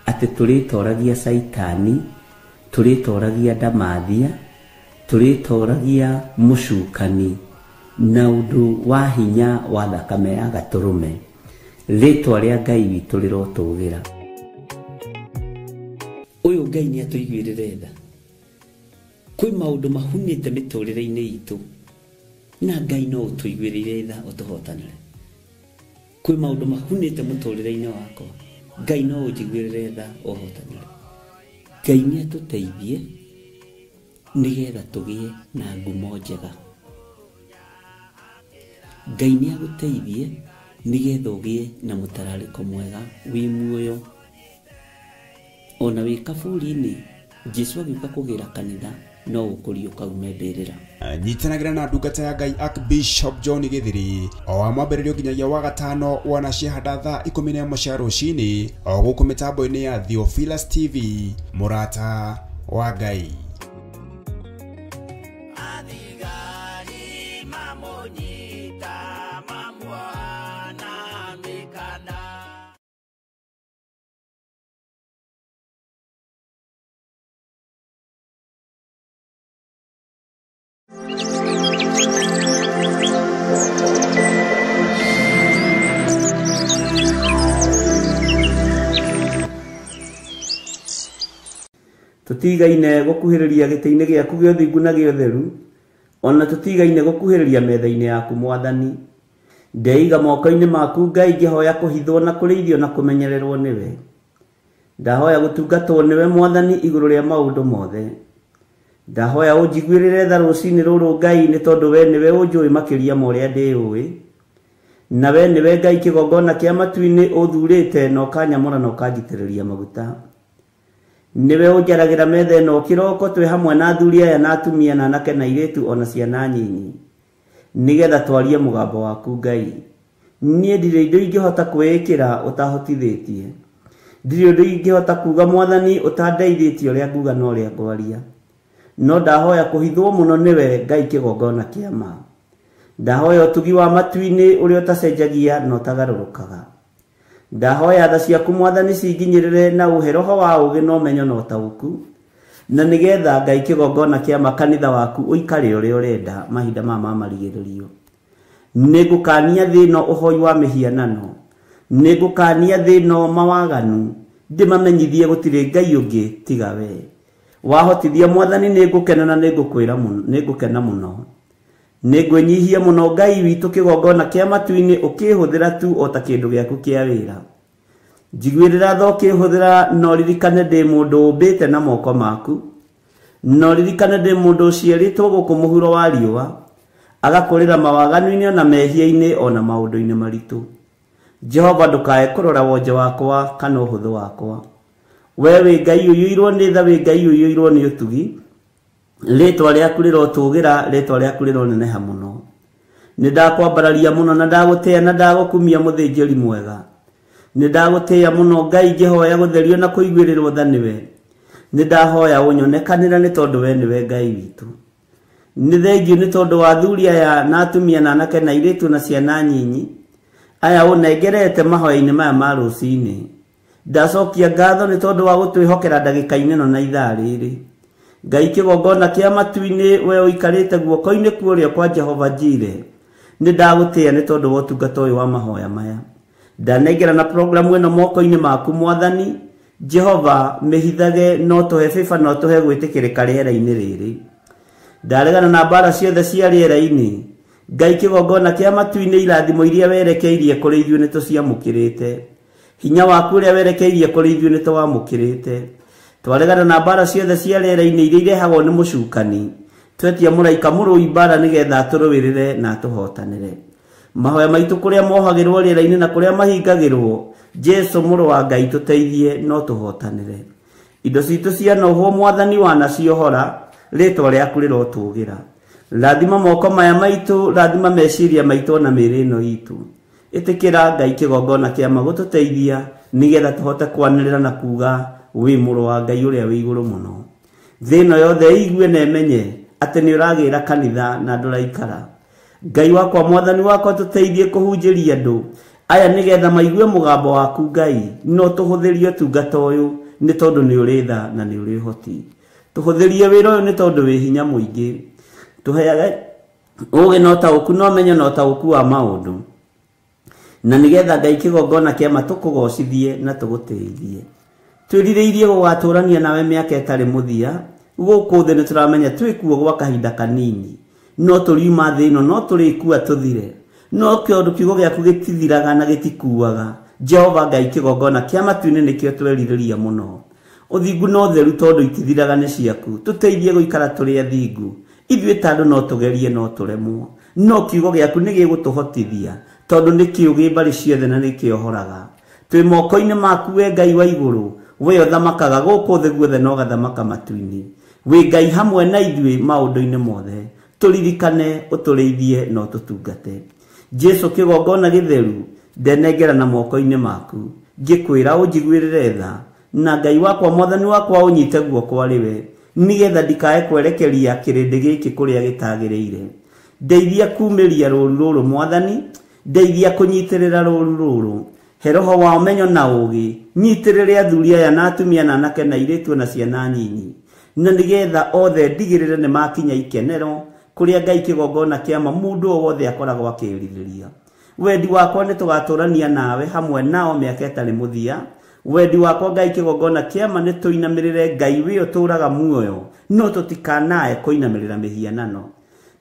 atĩ tũrĩtoragia Caitani, tũrĩtoragia ndamathia, tũrĩtoragia mũcukani na ũndũ wa hinya wa thakame ya gatũrũme. Rĩtwa rĩa Ngai witũ rĩrotũgĩra. Ũyũ Ngai nĩ atũiguĩrĩre tha. Kwĩ maũndũ mahunĩte mĩtũrĩre-inĩ itũ, na Ngai no ũtũiguĩrĩire tha ũtũhotanĩre. Kwĩ maũndũ mahunĩte mũtũrĩre-inĩ wakwa, Ngai no ũnjiguĩrĩre tha ũhotanĩre. Ngai nĩ atũteithie nĩgetha tũgĩe na ngumo njega. Ngai nĩ agũteithie nĩgetha ũgĩe na mũtararĩko mwega wĩ muoyo. Ona wĩ kaburi-inĩ, Jesũ agĩũka kũgĩra kanitha no ũkũriũka ume mbĩrĩra. Nyitanagĩra na ndungata ya Ngai Archbishop John Gĩthiri o wa mwambĩrĩrio nginyagia wa gatano wana ciahanda thaa 11 cia rũcinĩ o gũkũ mĩtambo-inĩ ya Theophilus TV, Mũrata wa Ngai. Athigari mamũnyita mamuona mĩkanda. Tũtigaine gũkuhĩrĩria gĩtĩ-inĩ gĩaku gĩa ũthingu na gĩa ũtheru, ona tũtigaine gũkuhĩrĩria metha-inĩ yaku Mwathani. Ndeiga moko-inĩ maku Ngai, ngĩhoya kũhithwo na kũrĩithio na kũmenyererwo nĩwe. Ndahoya gũtungatwo nĩwe Mwathani igũrũ rĩa maũndũ mothe. Ndahoya ũnjiguĩrĩre tha rũcinĩ rũrũ Ngai, nĩ tondũ we nĩwe ũnjũĩ makĩria ma ũrĩa ndĩũĩ. Na we nĩwe Ngai kĩgongona kĩa matu-inĩ ũthurĩte na ũkanyamũra na ũkanjitĩrĩria maguta. Nĩwe ũnjaragĩra metha ĩno kĩroko twĩ hamwe na athuri aya na atumia na anake na airĩtu ona ciana nyinyi, nĩgetha twarie mũgambo waku Ngai. Niĩ ndirĩ indo ingĩhota kwĩĩkĩra ũtahotithĩtie, ndirĩ ũndũ ingĩhota kuga Mwathani ũtandeithĩtie ũrĩa nguga na ũrĩa ngwaria. No ndahoya kũhithwo mũno nĩwe Ngai kĩgongona kĩa ma. Ndahoya ũtugi wa matu-inĩ ũrĩa ũtacenjagia na ũtagarũrũkaga. Ndahoya tha ciaku Mwathani cinginyĩrĩre na ũhe roho wa ũũgĩ na ũmenyo na ũtaũku, na nĩgetha Ngai kĩgongona kĩa ma kanitha waku ũikare ũrĩa ũrenda mahinda maya ma marigĩrĩrio. Nĩngũkania thĩ ĩno ũhoi wa mĩhianano, nĩngũkania thĩ ĩno mawaganu, ndĩmamenyithie gũtirĩ Ngai ũngĩ tiga we. Wahotithia Mwathani nĩngũkena na nĩngũkwĩra mũno, nĩngũkena mũno. Nĩngwĩnyihia mũno Ngai witũ kĩgongona kĩa matu-inĩ ũkĩhũthĩra tu o ta kĩndũ gĩaku kĩa wĩra. Njiguĩrĩra tha ũkĩhũthĩra, no ririkane ndĩ mũndũ ũmbĩte na moko maku. No ririkane ndĩ mũndũ ũciarĩtwo gũkũ mũhuro wa riũa, agakũrĩra mawaganu-inĩ ona mehia-inĩ ona maũndũ-inĩ maritũ. Jehova ndũkae kũrora wonje wakwa kana ũhũthũ wakwa. We wĩ Ngai ũiyũirwo nĩ tha, wĩ Ngai ũiyũirwo nĩ ũtugi. Rĩtwa rĩaku rĩrotũgĩra, rĩtwa rĩaku rĩroneneha mũno. Nĩ ndakwambararia mũno na ndagũtĩĩa na ndagũkumia mũthĩnjĩri mwega. Nĩ ndagũtĩĩa mũno Ngai ngĩhoya gũtherio na kũiguĩrĩrwo tha nĩwe. Nĩ ndahoya ũnyonekanĩre nĩ tondũ we nĩwe Ngai witũ. Nĩ thengiũ nĩ tondũ wa athuri aya na atumia na anake na airĩtu na ciana nyinyi aya ũnengerete mahoya-inĩ maya ma rũcinĩ. Ndacokia ngatho nĩ tondũ wa gũtwĩhokera ndagĩka-inĩ ĩno na ithaa rĩrĩ. Ngai kĩgongona kĩa matu-inĩ, we ũikarĩte guoko-inĩ kũrĩa kwa Jehova Jire, nĩ ndagũtĩĩa nĩ tondũ wa ũtungata ũyũ wa mahoya maya. Ndanengera na programu ĩno moko-inĩ maku Mwathani Jehova, mĩhithage no tũhe bĩba no tũhe gwĩtĩkĩrĩka rĩera-inĩ rĩrĩ. Ndaregana na mbara ciothe cia rĩera-inĩ. Ngai kĩgongona kĩa matu-inĩ, irathimo iria werekeirie kũrĩ ithuĩ nĩ tũciamũkĩrĩte. Hinya waku ũrĩa werekeirie kũrĩ ithuĩ nĩ tũwamũkĩrĩte. Twaregana na mbara ciothe cia rĩera-inĩ iria irehagwo nĩ mũcukani. Twetia mũraika mũrũi mbara nĩgetha atũrũĩrĩre na atũhotanĩre. Mahoya maitũ kũrĩa mohagĩrwo rĩera-inĩ na kũrĩa mahingagĩrwo, Jesu mũrũ wa Ngai tũteithie no tũhotanĩre. Indo citũ cianohwo Mwathani wanaciohora, rĩtwa rĩaku rĩrotũgĩra. Rathima moko maya maitũ, rathima meciria maitũ na mĩĩrĩ ĩno itũ. Ĩtĩkĩra Ngai kĩgongona kĩa magũtũteithia nĩgetha tũhote kwanĩrĩra na kuga wĩ mũrũ wa Ngai ũrĩa wĩ igũrũ mũno. Thĩ ĩno yothe ĩigue na ĩmenye atĩ nĩ ũragĩra kanitha na ndũraikara. Ngai wakwa Mwathani wakwa tũteithie kũhunjĩria andũ aya nĩgetha maigue mũgambo waku Ngai, no tũhũthĩrie ũtungata ũyũ nĩ tondũ nĩ ũrĩ tha na nĩ ũrĩ ũhoti. Tũhũthĩrie wĩra ũyũ nĩ tondũ wĩ hinya mũingĩ. Tũheage ũũgĩ na ũtaũku na ũmenyo na ũtaũku wa maũndũ, na nĩgetha Ngai kĩgongona kĩama tũkũgocithie na tũgũtĩithie. Twĩrirĩirie gũgatũrania nawe mĩaka ĩtarĩ mũthia. Gũkũ thĩ nĩ tũramenya twĩkuo gwa kahinda kanini, no tũriuma thĩ ĩno, no tũrĩkua tũthire, no kĩũndũ kiugo gĩaku gĩtithiraga na gĩtikuaga. Jehova Ngai kĩgongona kĩa matu-inĩ nĩkĩo twerirĩria mũno. Ũthingu na ũtheru tondũ itithiraga nĩ ciaku. Tũteithie gũikara tũrĩ athingu. Ithuĩ ta andũ no tũgerie no tũremwo, no kiugo gĩaku nĩ gĩgũtũhotithia tondũ nĩ kĩũgĩ mbarĩ ciothe na nĩ kĩohoraga. Twĩ moko-inĩ maku we Ngai wa igũrũ, we ũthamakaga gũkũ thĩ guothe na ũgathamaka matu-inĩ. Wĩ Ngai hamwe na ithuĩ maũndũ-inĩ mothe. Tũririkane, ũtũrĩithie na ũtũtungate. Jesu kĩgongona gĩtheru, ndenengera na moko-inĩ maku, ngĩkwĩra ũnjiguĩrĩre tha, na Ngai wakwa Mwathani wakwa ũnyite guoko arĩ we, nĩgetha ndikae kwerekeria kĩrĩndĩ gĩkĩ kũrĩa gĩtagĩrĩire. Ndeithia kumĩria rũũru rũrũ Mwathani, ndeithia kũnyitĩrĩra rũũru rũrũ. He roho wa ũmenyo na ũũgĩ, nyitĩrĩre athuri aya na atumia na anake na airĩtu na ciana nyinyi, na nĩgetha othe ndigĩrĩre nĩ makinya ikenero kũrĩa Ngai kĩgongona kĩama mũndũ o wothe akoragwo akĩrirĩria. Wendi wakwa nĩ tũgatũrania nawe hamwe nao mĩaka ĩtarĩ mũthia. Wendi wakwa Ngai kĩgongona kĩama nĩ tũinamĩrĩre Ngai wĩ ũtũũraga muoyo, no tũtikanae kũinamĩrĩra mĩhianano.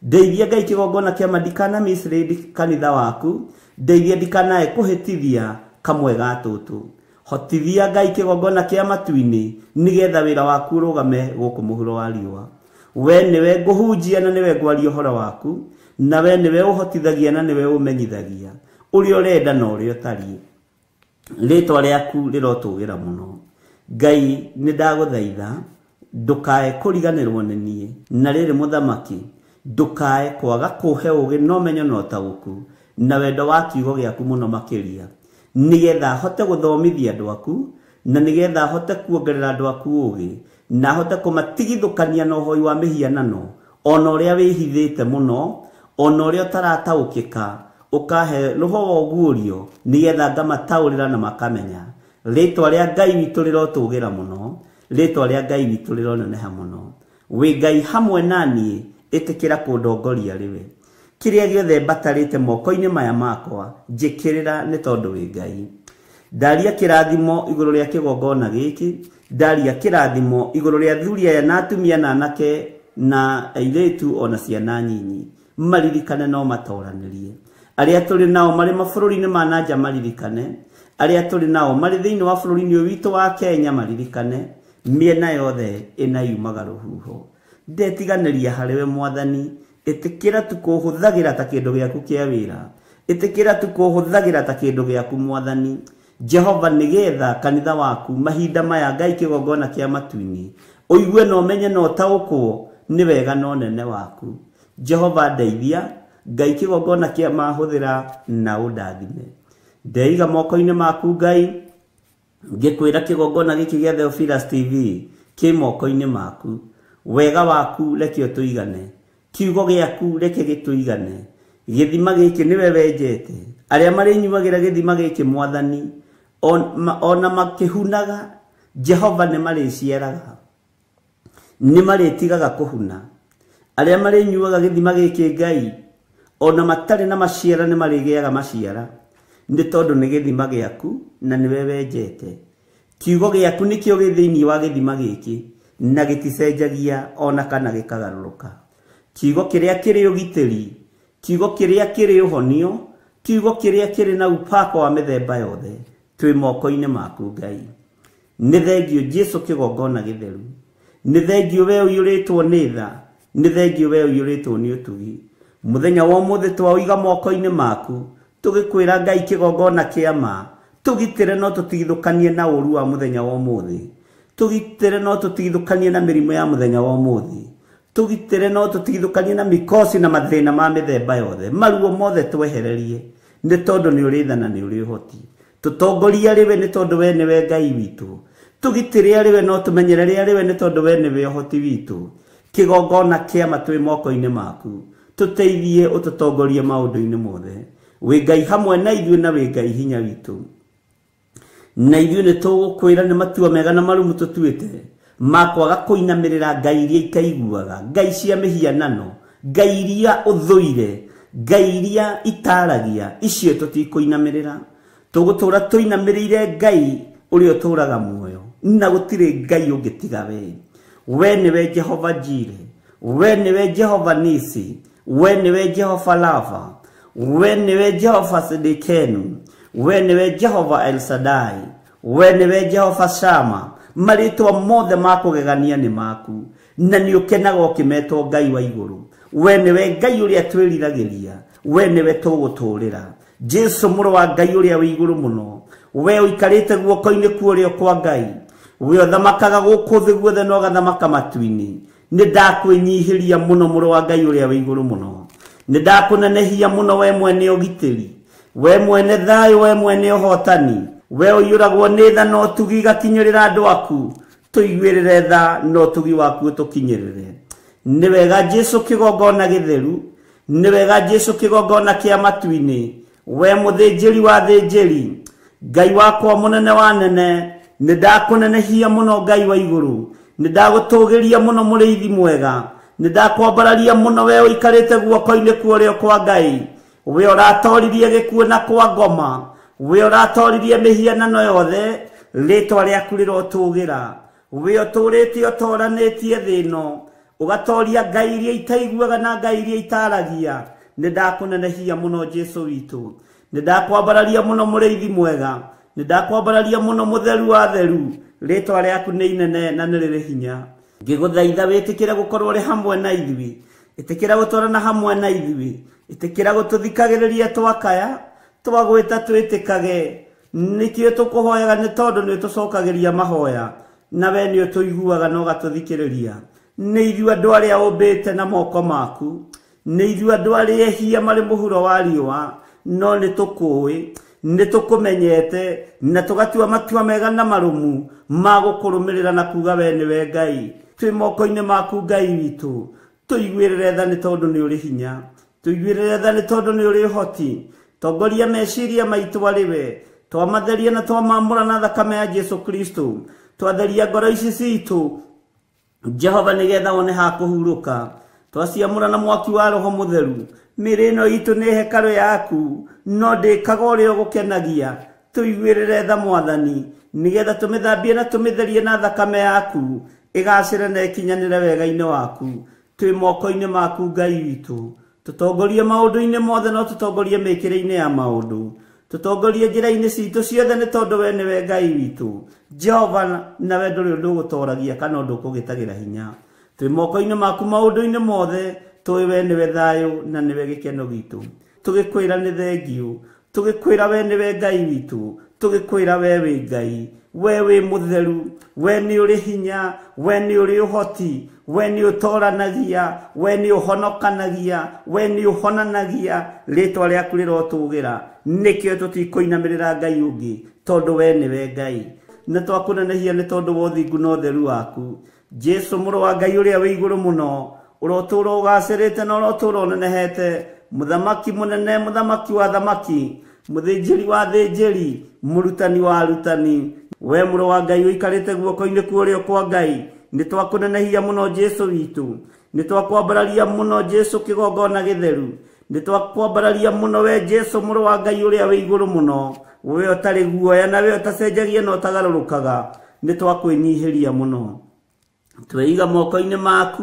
Ndeithia Ngai kĩgongona kĩama ndikana mislead kanitha waku, ndeithia ndikanae kũhĩtithia kamwe ga tũtũ. Hotithia Ngai kĩgongona kĩa matu-inĩ nĩgetha wĩra waku ũrũgame gũkũ mũhuro wa riũa. We nĩwe ngũhunjia na nĩwe ngwaria ũhoro waku, na we nĩwe ũhotithagia na nĩwe ũmenyithagia ũrĩa ũrenda na ũrĩa ũtariĩ. Rĩtwa rĩaku rĩrotũgĩra mũno. Ngai nĩ ndagũthaitha ndũkae kũriganĩrwo nĩ niĩ, na rĩrĩ mũthamaki ndũkae kwaga kũhe ũũgĩ na ũmenyo na ũtaũku na wendo wa kiugo gĩaku mũno makĩria, nĩgetha hote gũthomithia andũ aku, na nĩgetha hote kuongerera andũ aku ũũgĩ, na hote kũmatigithũkania na ũhoi wa mĩhianano, ona ũrĩa wĩhithĩte mũno, ona ũrĩa ũtarataũkĩka, ũkahe roho wa ũguũrio nĩgetha ngamataũrĩra na makamenya. Rĩtwa rĩa Ngai witũ rĩrotũgĩra mũno, rĩtwa rĩa Ngai witũ rĩroneneha mũno. Wĩ Ngai hamwe na niĩ, ĩtĩkĩra kũndongoria rĩwe. Kĩrĩa gĩothe mbatarĩte moko-inĩ maya makwa, njĩkĩrĩra nĩ tondũ wĩ Ngai. Ndaria kĩrathimo igũrũ rĩa kĩgongona gĩkĩ, ndaria kĩrathimo igũrũ rĩa athuri aya na atumia na anake na airĩtu ona ciana nyinyi, maririkane no matoranĩrie. Arĩa tũrĩ nao marĩ mabũrũri-inĩ ma na nja maririkane, arĩa tũrĩ nao marĩ thĩinĩ wa bũrũri-inĩ ũyũ witũ wa Kenya maririkane, mĩena yothe ĩna yumaga rũhuho. Ndetiganĩria harĩwe Mwathani. Ĩtĩkĩra tu kũhũthagĩra ta kĩndũ gĩaku kĩa wĩra. Ĩtĩkĩra tu kũhũthagĩra ta kĩndũ gĩaku Mwathani. Jehova, nĩgetha kanitha waku mahinda maya Ngai kĩgongona kĩa matu-inĩ ũigue na ũmenye na ũtaũkwo nĩ wega na ũnene waku. Jehova ndeithia, Ngai kĩgongona kĩa mahũthĩra na ũndathime. Ndeiga moko-inĩ maku Ngai, ngĩkwĩra kĩgongona gĩkĩ gĩa Theophilus TV kĩ moko-inĩ maku. Wega waku reke ũtũigane, kiugo gĩaku reke gĩtũigane. Gĩthima gĩkĩ nĩwe wenjete, arĩa marĩnyuagĩra gĩthima gĩkĩ Mwathani ona makĩhunaga, Jehova nĩ marĩciaraga, nĩ marĩtigaga kũhuna. Arĩa marĩnyuaga gĩthima gĩkĩ Ngai ona matarĩ na maciara nĩ marĩgĩaga maciara, nĩ tondũ nĩ gĩthima gĩaku na nĩwe wenjete. Kiugo gĩaku nĩkĩo gĩ thĩinĩ wa gĩthima gĩkĩ na gĩticenjagia ona kana gĩkagarũrũka. Kiugo kĩrĩa kĩrĩ ũgitĩri, kiugo kĩrĩa kĩrĩ ũhonio, kiugo kĩrĩa kĩrĩ na upako wa mĩthemba yothe, twĩ moko-inĩ maku Ngai. Nĩ thengio Jesu kĩgongona gĩtheru, nĩ thengio we ũiyũrĩtwo nĩ tha, nĩ thengio we ũiyũrĩtwo nĩ ũtugi. Mũthenya wa ũmũthĩ twaũiga moko-inĩ maku, tũgĩkwĩra Ngai kĩgongona kĩa ma, tũgitĩre no tũtigithũkanie na ũru wa mũthenya wa ũmũthĩ, tũgitĩre no tũtigithũkanie na mĩrimũ ya mũthenya wa ũmũthĩ, tũgitĩre no tũtigithũkanie na mikosi na mathĩna ma mĩthemba yothe, maruo mothe twehererie, nĩ tondũ nĩ ũrĩ tha na nĩ ũrĩ ũhoti. Tũtongorie arĩ we nĩ tondũ we nĩwe Ngai witũ. Tũgitĩre arĩ we no tũmenyerere arĩ we nĩ tondũ we nĩwe ũhoti witũ. Kĩgongona kĩa ma twĩ moko-inĩ maku, tũteithie ũtũtongorie maũndũ-inĩ mothe. Wĩ Ngai hamwe na ithuĩ na wĩ Ngai hinya witũ. Na ithuĩ nĩ tũgũkwĩra nĩ matua mega na marumu tũtuĩte ma kwaga kũinamĩrĩra ngai iria itaiguaga, ngai cia mĩhianano, ngai iria ũthũire, ngai iria itaragia, icio tũtikũinamĩrĩra. Tũgũtũra tũinamĩrĩire Ngai ũrĩa ũtũraga muoyo, na gũtirĩ Ngai ũngĩ tiga we. We nĩwe Jehova Jire, we nĩwe Jehova Nisi, we nĩwe Jehova Lava, we nĩwe Jehova Sidikenu, we nĩwe Jehova El Shaddai, we nĩwe Jehova Shama. Marĩtwa mothe ma kũgegania nĩ maku, na nĩ ũkenaga ũkĩmetwo Ngai wa igũrũ. We nĩwe Ngai ũrĩa twĩriragĩria, we nĩwe tũgũtũũrĩra. Jesu mũrũ wa Ngai ũrĩa wĩ igũrũ mũno, we ũikarĩte guoko-inĩ kwa ũrĩo kwa Ngai, we ũthamakaga gũkũ thĩ guothe na ũgathamaka matu-inĩ. Nĩ ndakwĩnyihĩria mũno mũrũ wa Ngai ũrĩa wĩ igũrũ mũno, nĩ ndakũnenehia mũno we mwene ũgitĩri, we mwene thayũ, we mwene ũhotani, we ũiyũragwo nĩ tha na ũtugi igakinyĩrĩra andũ aku. Tũiguĩrĩre tha na ũtugi waku ũtũkinyĩrĩre. Nĩ wega Jesu kĩgongona gĩtheru, nĩ wega Jesu kĩgongona kĩa matu-inĩ, we mũthĩnjĩri wa thĩnjĩri, Ngai wakwa mũnene wa nene, nĩ ndakũnenehia mũno Ngai wa igũrũ, nĩ ndagũtũgĩria mũno mũrĩithi mwega, nĩ ndakwambararia mũno we ũikarĩte guoko-inĩ kwa ũrĩo kwa Ngai, we ũratoririe gĩkuũ na kwa ngoma, we ũratoririe mĩhianano yothe, rĩtwa rĩaku rĩrotũgĩra. We ũtũrĩte ũtoranĩtie thĩ ĩno, ũgatoria ngai iria itaiguaga na ngai iria itaragia. Nĩ ndakũnenehia mũno Jesu witũ, nĩ ndakwambararia mũno mũrĩithi mwega, nĩ ndakwambararia mũno mũtheru wa theru, rĩtwa rĩaku nĩ inene na nĩ rĩrĩ hinya. Ngĩgũthaitha wĩtĩkĩre gũkorwo ũrĩ hamwe na ithuĩ, ĩtĩkĩra gũtwarana hamwe na ithuĩ, ĩtĩkĩra gũtũthikagĩrĩria twakaya, twagwĩta twĩtĩkage. Nĩkĩo tũkũhoyaga nĩ tondũ nĩ ũtũcokagĩria mahoya, na we nĩ ũtũiguaga na ũgatũthikĩrĩria. Nĩ ithuĩ andũ arĩa ũmbĩte na moko maku, nĩ ithuĩ andũ arĩa ehia marĩ mũhuro wa riũa, no nĩ tũkũĩ, nĩ tũkũmenyete, na tũgatua matua mega na marũmu ma gũkũrũmĩrĩra na kuga we nĩwe Ngai. Twĩ moko-inĩ maku Ngai witũ, tũiguĩrĩre tha nĩ tondũ nĩ ũrĩ hinya, tũiguĩrĩre tha nĩ tondũ nĩ ũrĩ ũhoti. Tongoria meciria maitũ arĩ we, twamatheria na twamamũra na thakame ya Jesu Kristo, twatheria ngoro ici citũ Jehova nĩgetha wone ha kũhurũka, twaciamũra na mwaki wa Roho Mũtheru. Mĩĩrĩ ĩno itũ nĩ hekarũ yaku, no ndĩkaga ũrĩa ũgũkenagia. Tũiguĩrĩre tha Mwathani, nĩgetha tũmĩthambie na tũmĩtherie na thakame yaku, ĩgacĩre na ĩkinyanĩre wega-inĩ waku. Twĩ moko-inĩ maku Ngai witũ, tũtongorie maũndũ-inĩ mothe no tũtongorie mĩkĩre-inĩ ya maũndũ, tũtongorie njĩra-inĩ citũ ciothe nĩ tondũ we nĩwe Ngai witũ. Jehova, nawe ndũrĩ ũndũ ũgũtoragia kana ũndũ ũkũgĩtagĩra hinya. Twĩ moko-inĩ maku maũndũ-inĩ mothe, tũĩ we nĩwe thayũ na nĩwe gĩkeno gitũ. Tũgĩkwĩra nĩ thengiũ, tũgĩkwĩra we nĩwe Ngai witũ, tũgĩkwĩra we wĩ Ngai, we wĩ mũtheru, we nĩ ũrĩ hinya, we nĩ ũrĩ ũhoti, we nĩ ũtoranagia, we nĩ ũhonokanagia, we nĩ ũhonanagia, rĩtwa rĩaku rĩrotũgĩra. Nĩkĩo tũtikũinamĩrĩra Ngai ũngĩ, tondũ we nĩwe Ngai. Nĩ twakũnenehia nĩ tondũ wa ũthingu na ũtheru waku. Jesu mũrũ wa Ngai ũrĩa wĩ igũrũ mũno, ũrotũũra ũgacĩrĩte na ũrotũũra ũnenehete, mũthamaki mũnene, mũthamaki wa thamaki, mũthĩnjĩri wa thĩnjĩri, mũrutani wa arutani, we mũrũ wa Ngai ũikarĩte guoko-inĩ kwa ũrĩo kwa Ngai, nĩ twakũnenehia mũno Jesu witũ, nĩ twakwambararia mũno Jesu kĩgongona gĩtheru, nĩ twakwambararia mũno we Jesu mũrũ wa Ngai ũrĩa wĩ igũrũ mũno, we ũtarĩ guoya na we ũtacenjagia na ũtagarũrũkaga, nĩ twakwĩnyihĩria mũno. Tweiga moko-inĩ maku,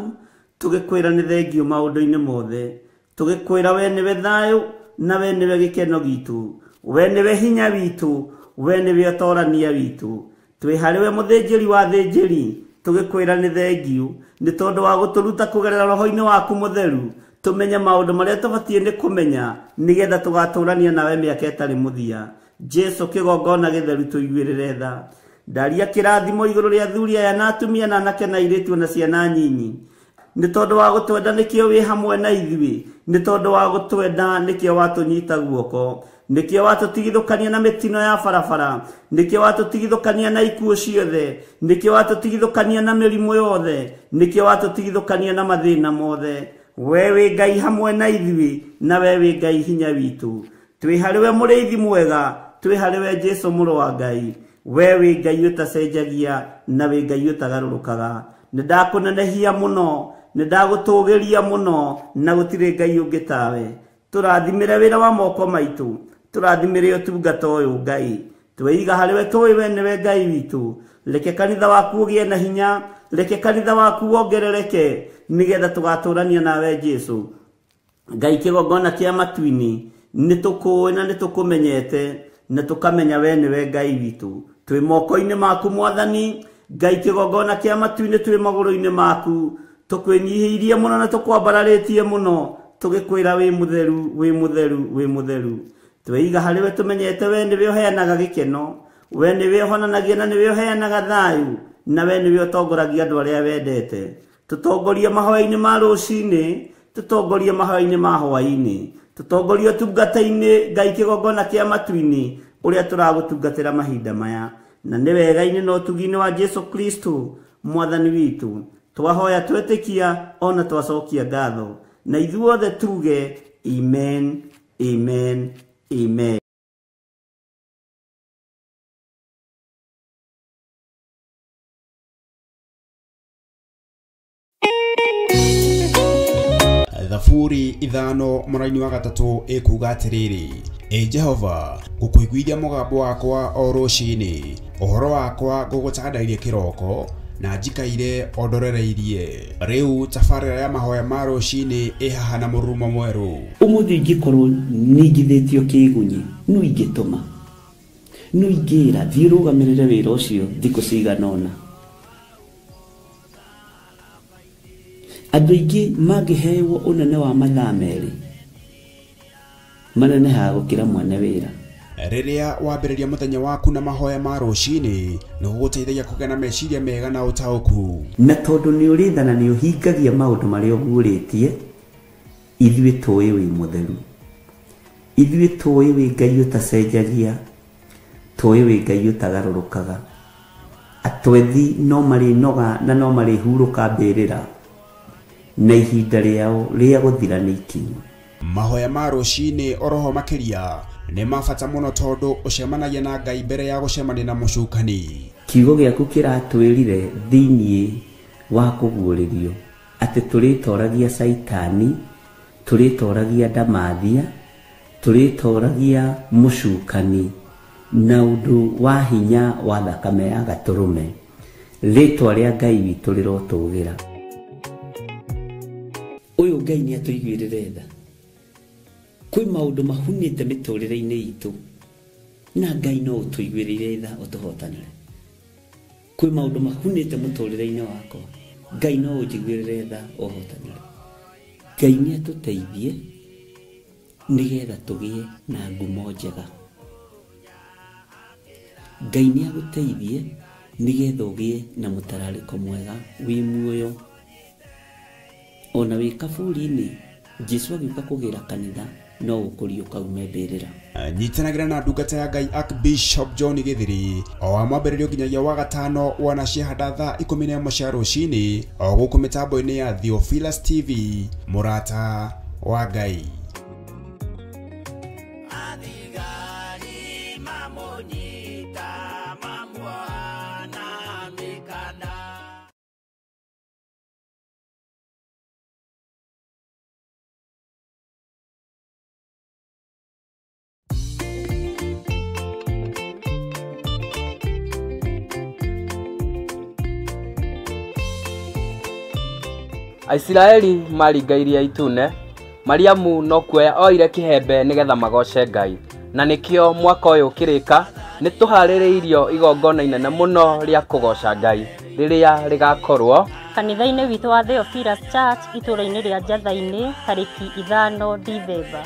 tũgĩkwĩra nĩ thengiũ maũndũ-inĩ mothe, tũgĩkwĩra we nĩwe thayũ na we nĩwe gĩkeno gitũ, we nĩwe hinya witũ, we nĩwe ũtorania witũ. Twĩ harĩ we mũthĩnjĩri wa thĩnjĩri, tũgĩkwĩra nĩ thengiũ nĩ tondũ wa gũtũruta kũgerera roho-inĩ waku mũtheru, tũmenye maũndũ marĩa tũbatiĩ nĩ kũmenya nĩgetha tũgatũrania nawe mĩaka ĩtarĩ mũthia. Jesu kĩgongona gĩtheru tũiguĩrĩre tha. Ndaria kĩrathimo igũrũ rĩa athuri aya na atumia na anake na airĩtu na ciana nyinyi, nĩ tondũ wa gũtwenda nĩkĩo wĩ hamwe na ithuĩ, nĩ tondũ wa gũtwenda nĩkĩo watũnyita guoko, nĩkĩo watũtigithũkania na mĩtino ya barabara, nĩkĩo watũtigithũkania na ikuũ ciothe, nĩkĩo watũtigithũkania na mĩrimũ yothe, nĩkĩo watũtigithũkania na mathĩna mothe. We wĩ Ngai hamwe na ithuĩ, na we wĩ Ngai hinya witũ. Twĩ harĩ we mũrĩithi mwega, twĩ harĩ we Jesu mũrũ wa Ngai, we wĩ Ngai ũtacenjagia na wĩ Ngai ũtagarũrũkaga. Nĩ ndakũnenehia mũno, nĩ ndagũtũgĩria mũno, na gũtirĩ Ngai ũngĩ tawe. Tũrathimĩre wĩra wa moko maitũ, tũrathimĩre ũtungata ũyũ Ngai. Tweiga harĩ we, tũĩ we nĩwe Ngai witũ. Reke kanitha waku ũgĩe na hinya, reke kanitha waku wongerereke, nĩgetha tũgatũrania nawe Jesu. Ngai kĩgongona kĩa matu-inĩ, nĩ tũkũĩ na nĩ tũkũmenyete, na tũkamenya we nĩwe Ngai witũ. Twĩ moko-inĩ maku Mwathani, Ngai kĩgongona kĩa matu-inĩ, twĩ magũrũ-inĩ maku, tũkwĩnyihĩirie mũno na tũkwambararĩtie mũno, tũgĩkwĩra wĩ mũtheru, wĩ mũtheru, wĩ mũtheru. Tweiga harĩ we tũmenyete we nĩwe ũheanaga gĩkeno, we nĩwe ũhonanagia na nĩwe ũheanaga thayũ, na we nĩwe ũtongoragia andũ arĩa wendete. Tũtongorie mahoya-inĩ ma rũcinĩ, tũtongorie mahoya-inĩ ma hwaĩ-inĩ, tũtongorie ũtungata-inĩ Ngai kĩgongona kĩa matu-inĩ ũrĩa tũragũtungatĩra mahinda maya, na nĩ wega-inĩ na ũtugi-inĩ wa Jesu Kristo Mwathani witũ. Twahoya twetĩkia ona twacokia ngatho, na ithuothe tuge amen, amen, amen. Thaburi 5 mũraini wa 3 ĩkuuga atĩrĩrĩ, Ĩ Jehova, ngũkũiguithia mũgambo wakwa o rũcinĩ, ũhoro wakwa ngũgũtandairie kĩroko, na njikaire o ndorereirie. Rĩu tabarĩra ya mahoya ma rũcinĩ ĩ haha na mũrurumo mwerũ. Ũmũthĩ ingĩkorwo ningithĩtio kĩgunyi, no ingĩtũma, no ingĩra thiĩ rũgamĩrĩre wĩra ũcio thikũ cigana ũna. Andũ aingĩ mangĩhewo ũnene wa mathaa 2 manenehaga gũkĩra mwene wĩra. Rĩrĩa wambĩrĩria mũthenya waku na mahoya ma rũcinĩ, nĩ gũgũteithagia kũgĩa na meciria mega na ũtaũku. Na tondũ nĩ ũrĩ tha na nĩ ũhingagia maũndũ marĩa ũguũrĩtie, ithuĩ tũĩ wĩ mũtheru, ithuĩ tũĩ wĩ Ngai ũtacenjagia, tũĩ wĩ Ngai ũtagarũrũkaga. Atwethi no marĩnoga na no marĩhurũka mbĩrĩra, na ihinda rĩao rĩa gũthira nĩ ikinyu. Mahoya ma rũcinĩ oroho makĩria nĩ ma bata mũno tondũ ũcemanagia na Ngai mbere ya gũcemania na mũcukani. Kiugo gĩaku kĩratwĩrire thĩiniĩ wa kũguũrĩrio atĩ tũrĩtoragia Caitani, tũrĩtoragia ndamathia, tũrĩtoragia mũcukani na ũndũ wa hinya wa thakame ya gatũrũme. Rĩtwa rĩa Ngai witũ rĩrotũgĩra. Ũyũ Ngai nĩ atũiguĩrĩre tha. Kwĩ maũndũ mahunĩte mĩtũrĩre-inĩ itũ, na Ngai no ũtũiguĩrĩire tha ũtũhotanĩre. Kwĩ maũndũ mahunĩte mũtũrĩre-inĩ wakwa, Ngai no ũnjiguĩrĩre tha ũhotanĩre. Ngai nĩ atũteithie nĩgetha tũgĩe na ngumo njega. Ngai nĩ agũteithie nĩgetha ũgĩe na mũtararĩko mwega wĩ muoyo. Ona wĩ kaburi-inĩ, Jesu agĩũka kũgĩra kanitha no ũkũriũka ume mbĩrĩra. Nyitanagĩra na ndungata ya Ngai Archbishop John Githiri o wa mwambĩrĩrio nginyagia wa gatano wana ciahanda thaa 11 cia rũcinĩ o gũkũ mĩtambo-inĩ ya Theophilus TV, mũrata wa Ngai. Athigari mamũnyita mamuoha mĩkanda. Aisiraeli maringa Iria Itune, Mariamu no kuoya oire kĩhembe nĩgetha magoce Ngai, na nĩkĩo mwaka ũyũ ũkĩrĩka nĩ tũharĩrĩirio igongona inene mũno rĩa kũgoca Ngai rĩrĩa rĩgakorwo kanitha-inĩ witũ wa Theophilus Church itũũra-inĩ rĩa Njatha-inĩ tarĩki 5 Dithemba,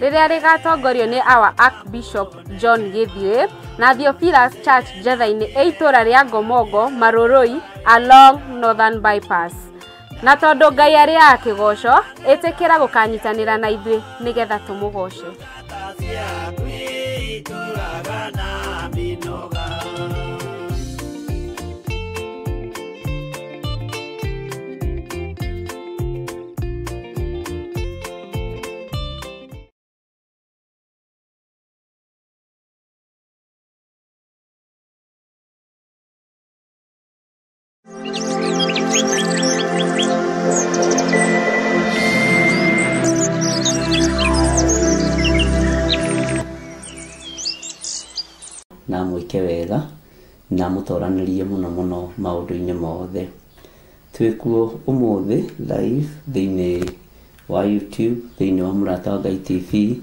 rĩrĩa rĩgatongorio nĩ our Archbishop John Githiri na Theophilus Church Njatha-inĩ ĩ itũũra rĩa Ngomongo Marũrũi along Northern Bypass. Na tondũ Ngai arĩaga kĩgoco, ĩtĩkĩra gũkanyitanĩra na ithuĩ nĩgetha tũmũgoce. Na mwĩke wega na mũtoranĩrie mũno mũno maũndũ-inĩ mothe. Twĩkuo ũmũthĩ live thĩinĩ wa YouTube, thĩinĩ wa Mũrata wa Ngai TV,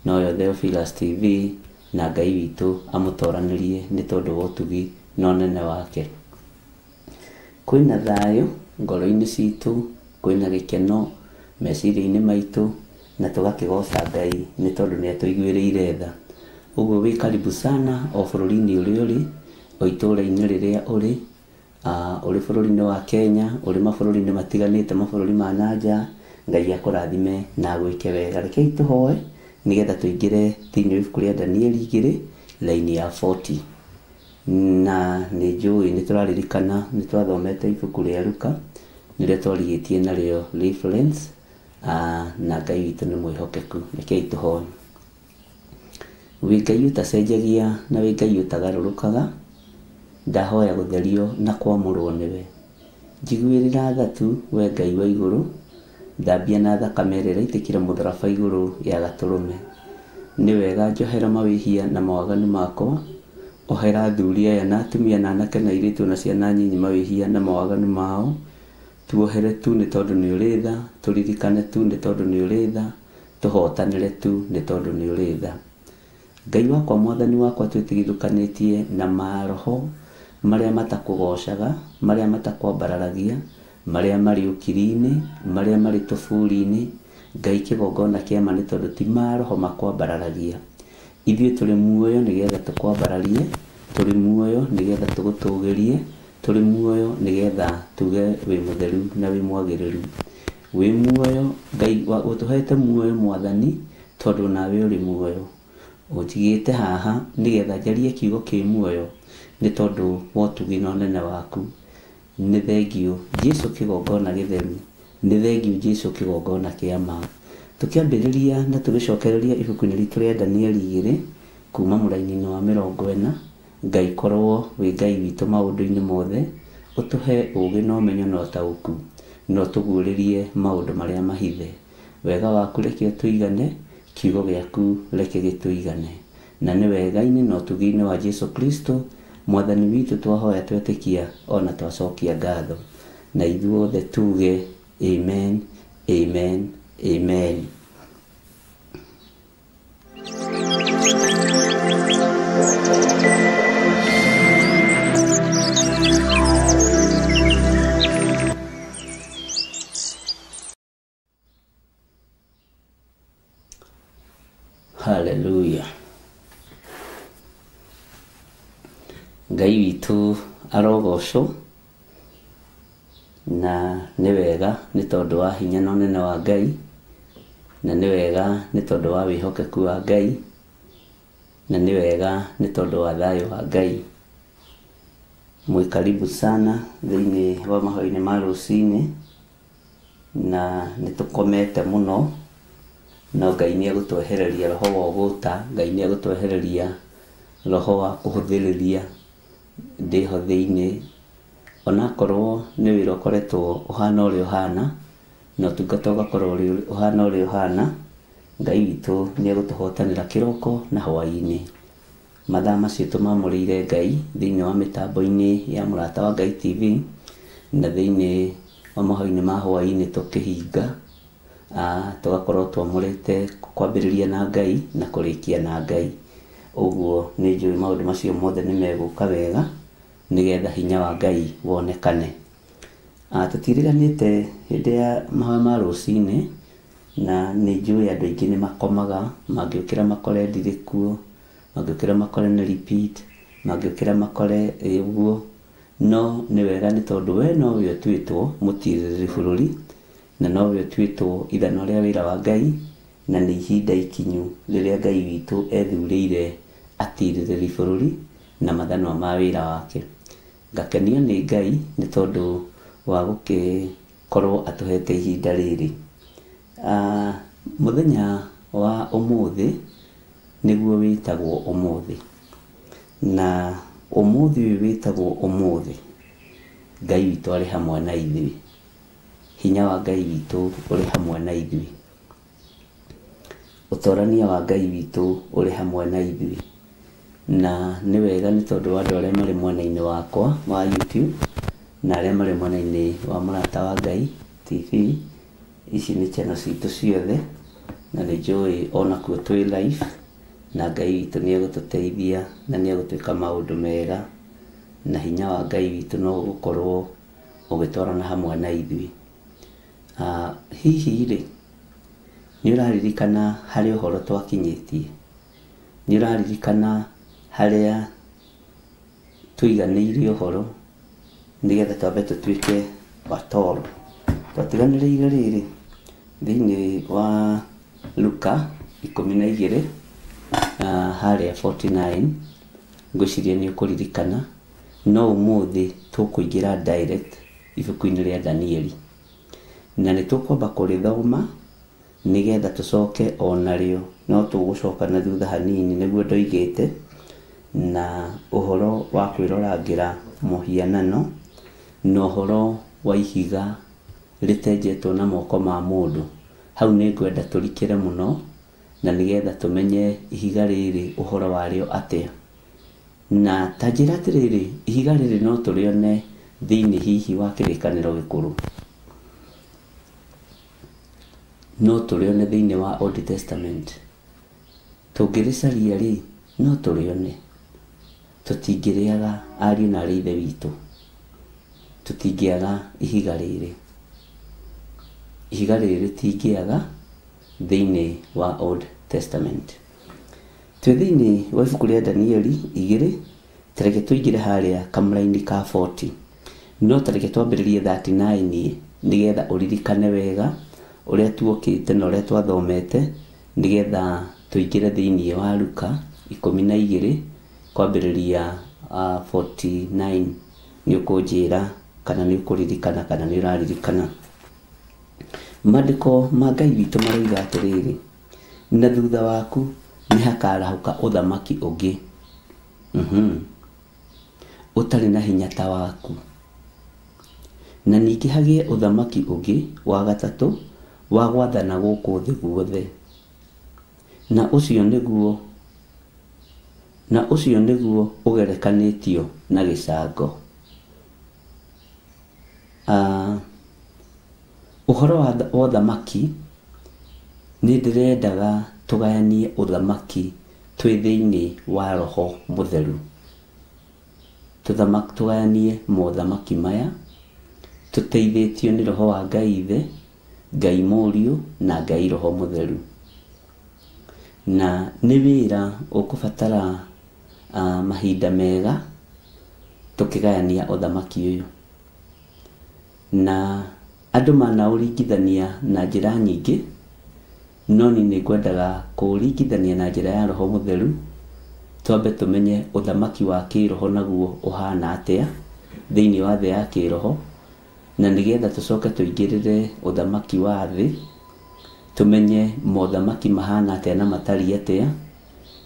noyo Theophilus TV, na Ngai witũ amũtoranĩrie nĩ tondũ wa ũtugi na ũnene wake. Kwĩna thayũ ngoro-inĩ citũ, kwĩna gĩkeno meciria-inĩ maitũ, na tũgakĩgoca Ngai nĩ tondũ nĩ atũiguĩrĩire tha. Ũguo wĩ karibu sana o bũrũri-inĩ ũrĩa ũrĩ, o itũũra-inĩ rĩrĩa ũrĩ, ũrĩ bũrũri-inĩ wa Kenya, ũrĩ mabũrũri-inĩ matiganĩte, mabũrũri ma nanja, Ngai akũrathime na agwĩke wega. Rekei tũhoe nĩgetha tũingĩre thĩinĩ wa ibuku rĩa Danieli 2 laini ya 40. Na nĩ njũĩ nĩ tũraririkana nĩ twathomete ibuku rĩa Luka nĩrĩo twarigĩtie narĩo reference, na Ngai witũ nĩ mwĩhokeku. Rekei tũhoe. Wĩ Ngai ũtacenjagia na wĩ Ngai ũtagarũrũkaga, ndahoya gũtherio na kwamũrwo nĩwe. Njiguĩrĩra tha tu we Ngai wa igũrũ, thambia na thakame ĩrĩa ĩraitĩkire mũtharaba igũrũ ya gatũrũme. Nĩ wega njohera mawĩhia na mawaganu makwa, ohera athuri aya na atumia na anake na airĩtu na ciana nyinyi mawĩhia na mawaganu mao. Tuohere tu nĩ tondũ nĩ ũrĩ tha, tũririkane tu nĩ tondũ nĩ ũrĩ tha, tũhotanĩre tu nĩ tondũ nĩ ũrĩ tha. Ngai wakwa mwathani wakwa twĩtigithũkanĩtie na maroho marĩa matakũgocaga, marĩa matakwambararagia, marĩa marĩ ũkiri-inĩ, marĩa marĩ tũburi-inĩ. Ngai kĩgongona kĩa ma nĩ tondũ ti maroho makwambararagia. Ithuĩ tũrĩ muoyo nĩgetha tũkwambararie, tũrĩ muoyo nĩgetha tũgũtũgĩrie, tũrĩ muoyo nĩgetha tuge wĩ mũtheru na wĩ mwagĩrĩru. Wĩ muoyo Ngai ũtũhete muoyo mwathani tondũ nawe ũrĩ muoyo. Ũnjigĩte haha nĩgetha njarie kiugo kĩ muoyo nĩ tondũ wa ũtugi na ũnene waku. Nĩ thengiũ Jesu kĩgongona gĩtheru, nĩ thengiũ Jesu kĩgongona kĩa ma. Tũkĩambĩrĩria na tũgĩcokereria ibuku-inĩ ritũ rĩa Danieli 2 kuma mũraini-inĩ wa 40, Ngai korwo wĩ Ngai witũ maũndũ-inĩ mothe, ũtũhe ũũgĩ na ũmenyo na ũtaũku, na ũtũguũrĩrie maũndũ marĩa mahithe. Wega waku reke ũtũigane, kiugo gĩaku reke gĩtũigane. Na nĩ wega-inĩ na ũtugi-inĩ wa Jesu Kristo mwathani witũ twahoya twetĩkia ona twacokia ngatho. Na ithuothe tuge amen, amen, amen. Ngai witũ arogocwo na nĩ wega nĩ tondũ wa hinya na ũnene wa Ngai, na nĩ wega nĩ tondũ wa wĩhokeku wa Ngai, na nĩ wega nĩ tondũ wa thayũ wa Ngai. Mwĩ karibu sana thĩinĩ wa mahoya-inĩ ma rũcinĩ, na nĩ tũkomete mũno, no Ngai nĩ egũtwehereria roho wa ũgũta, Ngai nĩ egũtwehereria roho wa kũhũthĩrĩria ndĩho thĩinĩ, onakorwo nĩ wĩra ũkoretwo ũhana ũrĩa ũhana, na ũtungata ũgakorwo ũhana ũrĩa ũhana, Ngai witũ nĩ egũtũhotanĩra kĩroko na hwaĩ-inĩ. Mathaa macio tũmamũrĩire Ngai thĩinĩ wa mĩtambo-inĩ ya Mũrata wa Ngai TV na thĩinĩ wa mahoya-inĩ ma hwaĩ-inĩ tũkĩhinga, tũgakorwo twamũrĩte kwambĩrĩria na Ngai na kũrĩkia na Ngai. Ũguo nĩ njũĩ maũndũ macio mothe nĩ megũka wega nĩgetha hinya wa Ngai wonekane. Tũtiriganĩte hĩndĩ ya mahoya ma rũcinĩ, na nĩ njũĩ andũ aingĩ nĩ makomaga, mangĩũkĩra makore ndirĩ kuo, mangĩũkĩra makore nĩ repeat, mangĩũkĩra makore ũguo, no nĩ wega nĩ tondũ we nowe ũtuĩtwo mũtirĩrĩri bũrũri, na nowe ũtuĩtwo ithanwa rĩa wĩra wa Ngai, na nĩ ihinda ikinyu rĩrĩa Ngai witũ ethurĩire atirĩrĩri bũrũri na mathanwa ma wĩra wake. Ngakenio nĩ Ngai nĩ tondũ wa gũgĩkorwo atũhete ihinda rĩrĩ. Mũthenya wa ũmũthĩ nĩguo wĩtagwo ũmũthĩ, na ũmũthĩ ũyũ wĩtagwo ũmũthĩ, Ngai witũ arĩ hamwe na ithuĩ, hinya wa Ngai witũ ũrĩ hamwe na ithuĩ, ũtorania wa Ngai witũ ũrĩ hamwe na ithuĩ. Na nĩ wega nĩ tondũ wa andũ arĩa marĩ mwena-inĩ wakwa wa YouTube na arĩa marĩ mwena-inĩ wa Mũrata wa Ngai TV, ici nĩ channel citũ ciothe, na nĩ njũĩ onakuo twĩ live, na Ngai witũ nĩ egũtũteithia na nĩ egũtwĩka maũndũ mega, na hinya wa Ngai witũ no ũgũkorwo ũgĩtwarana hamwe na ithuĩ. Hihi rĩ, nĩ ũraririkana harĩ ũhoro twakinyĩtie? Nĩ ũraririkana harĩa tũiganĩire ũhoro nĩgetha twambe tũtuĩke watoro? Twatiganĩrĩire rĩrĩ thĩinĩ wa Luka 12 harĩa 49, ngwĩciria nĩ ũkũririkana, no ũmũthĩ tũkũingĩra direct ibuku-inĩ rĩa Danieli, na nĩ tũkwamba kũrĩthoma nĩgetha tũcoke onarĩo, no tũgũcoka na thutha hanini nĩguo ndoigĩte, na ũhoro wa kwĩrorangĩra mũhianano na ũhoro wa ihiga rĩtenjetwo na moko ma mũndũ. Hau nĩ ngwenda tũrikĩre mũno na nĩgetha tũmenye ihiga rĩrĩ ũhoro warĩo atĩa. Na ta njĩra atĩrĩrĩ, ihiga rĩrĩ no tũrĩone thĩinĩ hihi wa kĩrĩkanĩro gĩkũrũ, no tũrĩone thĩinĩ wa Old Testament. Tũngĩrĩcaria rĩ, no tũrĩone. Tũtingĩrĩaga ariũ na arĩ ithe witũ, tũtingĩaga ihiga rĩrĩ. Ihiga rĩrĩ rĩtingĩaga thĩinĩ wa Old Testament. Twĩ thĩinĩ wa ibuku rĩa Danieli 2, tareke tũingĩre harĩa kamũraini ka 40, no tareke twambĩrĩrie 39 nĩgetha ũririkane wega ũrĩa tuokĩte na ũrĩa twathomete, nĩgetha tũingĩre thĩinĩ wa Luka 12 kwambĩrĩria 49. Nĩ ũkũnjĩra kana nĩ ũkũririkana kana nĩ ũraririkana. Maandĩko ma Ngai witũ maroiga atĩrĩrĩ, na thutha waku nĩ hakarahũka ũthamaki ũngĩ, ũtarĩ na hinya ta waku, na ningĩ hagĩe ũthamaki ũngĩ wa gatatũ wa gwathana gũkũ thĩ guothe, na ũcio nĩguo ũgerekanĩtio na gĩcango. Ũhoro wa ũthamaki, nĩ ndĩrendaga tũgayanie ũthamaki twĩ thĩinĩ wa Roho Mũtheru. Tũgayanie mothamaki maya tũteithĩtio nĩ Roho wa Ngai Ithe, Ngai Mũriũ na Ngai Roho Mũtheru. Na nĩ wĩra ũkũbatara mahinda mega Tũkĩgayania ũthamaki ũyũ na andũ manaũringithania na njĩra nyingĩ, no niĩ nĩngwendaga kũũringithania na njĩra ya Roho Mũtheru, twambe tũmenye ũthamaki wa kĩroho naguo ũhana atĩa thĩinĩ wa thĩ ya kĩroho, na nĩgetha tũcoke tũingĩrĩre ũthamaki wa thĩ, tũmenye mothamaki mahana atĩa na matariĩ atĩa,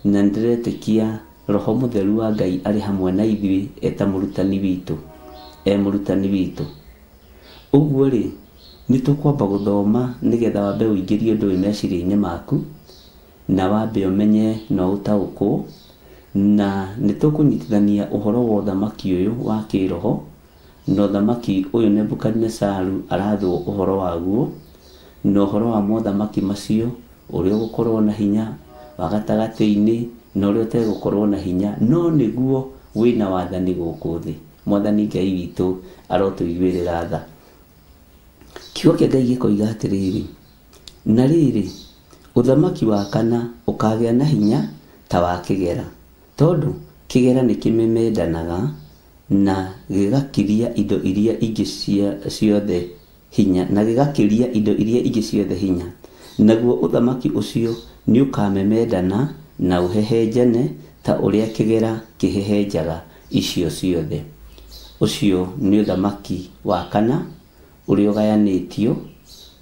na nĩndĩretĩkia Roho Mũtheru wa Ngai arĩ hamwe na ithuĩ eta mũrutani witũ, e mũrutani witũ. Ũguo rĩ, nĩ tũkwamba gũthoma nĩgetha wambe ũingĩrie ũndũ ũyũ meciria-inĩ maku, na wambe ũmenye na ũtaũkwo, na nĩ tũkũnyitithania ũhoro wa ũthamaki ũyũ wa kĩroho na ũthamaki ũyũ Nebukadinesaru arathwo ũhoro waguo, na ũhoro wa mothamaki macio, ũrĩa ũgũkorwo na hinya wa gatagatĩ-inĩ na ũrĩa ũtegũkorwo na hinya, no nĩguo wĩna wathani gũkũ thĩ. Mwathani Ngai witũ arotũiguĩrĩra tha. Kiugo kĩa Ngai gĩkoiga atĩrĩrĩ, na rĩrĩ, ũthamaki wa kana ũkagĩa na hinya ta wa kĩgera, tondũ kĩgera nĩ kĩmemendanaga na gĩgakiria indo iria ingĩ ciothe hinya, na gĩgakĩria indo iria ingĩ ciothe hinya. Naguo ũthamaki ũcio nĩ ũkamemendana na ũhehenjane ta ũrĩa kĩgera kĩhehenjaga icio ciothe. Ũcio nĩ ũthamaki wa kana ũrĩa ũgayanĩtio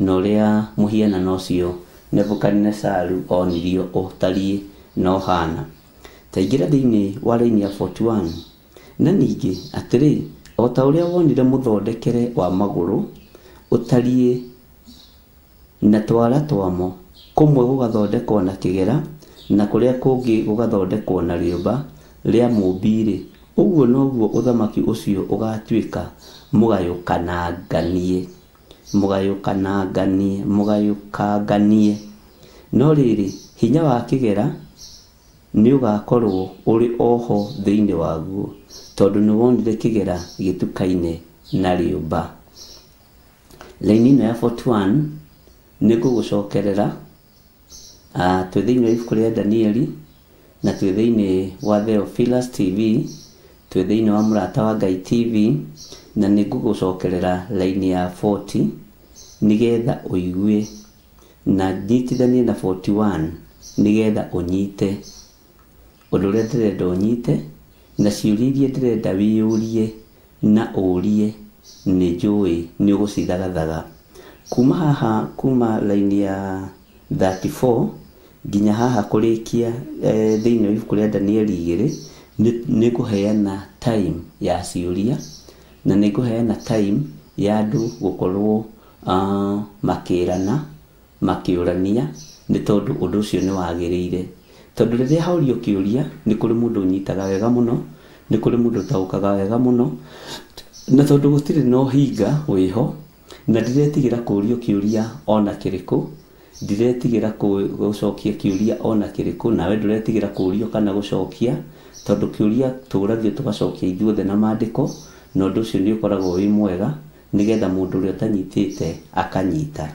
na ũrĩa mũhianano ũcio Nebukadinesaru onirio ũtariĩ na ũhana. Ta ingĩra thĩinĩ wa raini ya 41. Na ningĩ atĩrĩ, o ta ũrĩa wonire mũthondekere wa magũrũ ũtariĩ na twara twamo, kũmwe gũgathondekwo na kĩgera na kũrĩa kũngĩ gũgathondekwo na rĩũmba rĩa mũũmbi-rĩ, ũguo noguo ũthamaki ũcio ũgatuĩka mũgayũkananganie, mũgayũkananganie, mũgayũkanganie. No rĩrĩ, hinya wa kĩgera nĩ ũgakorwo ũrĩ oho thĩinĩ waguo, tondũ nĩ wonire kĩgera gĩtukaine na rĩũmba. Raini ĩno ya 41 nĩ ngũgũcokerera. Twĩ thĩinĩ wa ibuku rĩa Danieli na twĩ thĩinĩ wa Theophilus TV, twĩ thĩinĩ wa Mũrata wa Ngai TV, na nĩ ngũgũcokerera raini ya 40 nĩgetha ũigue, na nyitithanie na 41 nĩgetha ũnyite ũndũ ũrĩa ndĩrenda ũnyite, na ciũria iria ndĩrenda wĩyũrie na ũrie nĩ njũĩ nĩ ũgũcithagathaga. Kuma haha, kuma raini ya 34 nginya haha kũrĩkia thĩinĩ wa ibuku rĩa Danieli 2, nĩ ngũheana time ya ciũria, na nĩ ngũheana time ya andũ gũkorwo makĩrana, makĩũrania, nĩ tondũ ũndũ ũcio nĩ wagĩrĩire. Tondũ rĩrĩa horio kĩũria, nĩ kũrĩ mũndũ ũnyitaga wega mũno, nĩ kũrĩ mũndũ ũtaũkaga wega mũno, na tondũ gũtirĩ na ũhinga wĩho, na ndiretigĩra kũũrio kĩũria ona kĩrĩkũ, ndiretigĩra gũcokia kĩũria ona kĩrĩkũ, nawe ndũretigĩra kũũrio kana gũcokia, tondũ kĩũria tũragio tũgacokia ithuothe na maandĩko, na ũndũ ũcio nĩ ũkoragwo wĩ mwega nĩgetha mũndũ ũrĩa ũtanyitĩte akanyita.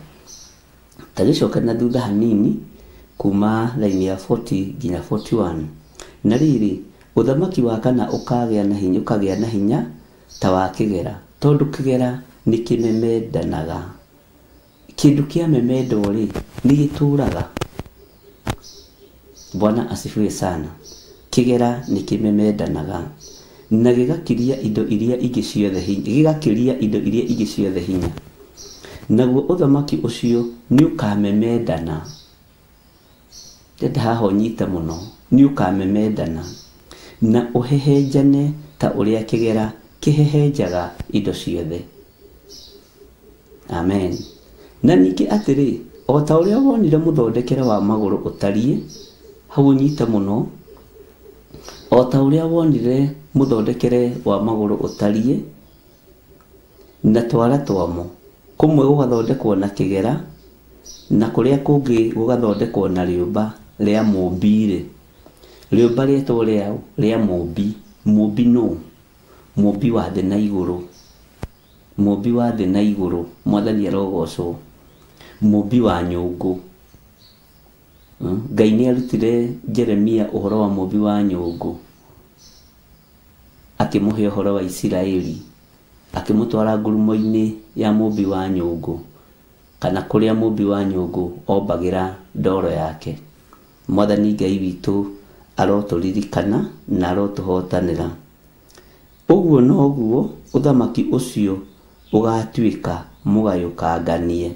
Ta gĩcoke na thutha hanini kuma raini ya 40 nginya 41. Na rĩrĩ, ũthamaki wa kana ũkagĩa na hinya, ũkagĩa na hinya ta wa kĩgera, tondũ kĩgera nĩ kĩmemendanaga. Kĩndũ kĩa memendo rĩ, nĩ gĩtũraga. Bwana asifiwe sana. Kĩgera nĩ kĩmemendanaga na gĩgakiria indo iria ingĩ ciothe hinya, gĩgakĩria indo iria ingĩ ciothe hinya. Naguo ũthamaki ũcio nĩ ũkamemendana. Ndenda haha ũnyite mũno, nĩ ũkamemendana na ũhehenjane ta ũrĩa kĩgera kĩhehenjaga indo ciothe. Amen. Na ningĩ atĩrĩ, o ta ũrĩa wonire mũthondekere wa magũrũ ũtariĩ, hau ũnyite mũno, o ta ũrĩa wonire mũthondekere wa magũrũ ũtariĩ na twara twamo, kũmwe gũgathondekwo na kĩgera na kũrĩa kũngĩ gũgathondekwo na rĩũmba rĩa mũũmbi-rĩ. Rĩũmba rĩetwo rĩa mũũmbi. Mũũmbi nũ? Mũũmbi wa thĩ na igũrũ. Mũũmbi wa thĩ na igũrũ, Mwathani arogocwo. Mũũmbi wa nyũngũ. Ngai nĩ arutire Jeremia ũhoro wa mũũmbi wa nyũngũ. akĩmũhe ũhoro wa Isiraeli, akĩmũtwara ngurumo-inĩ ya mũmbi wa nyũngũ, kana kũrĩa mũmbi wa nyũngũ ombagĩra ndoro yake. Mwathani Ngai witũ arotũririkana na arotũhotanĩra. Ũguo noguo ũthamaki ũcio ũgatuĩka mũgayũkanganie.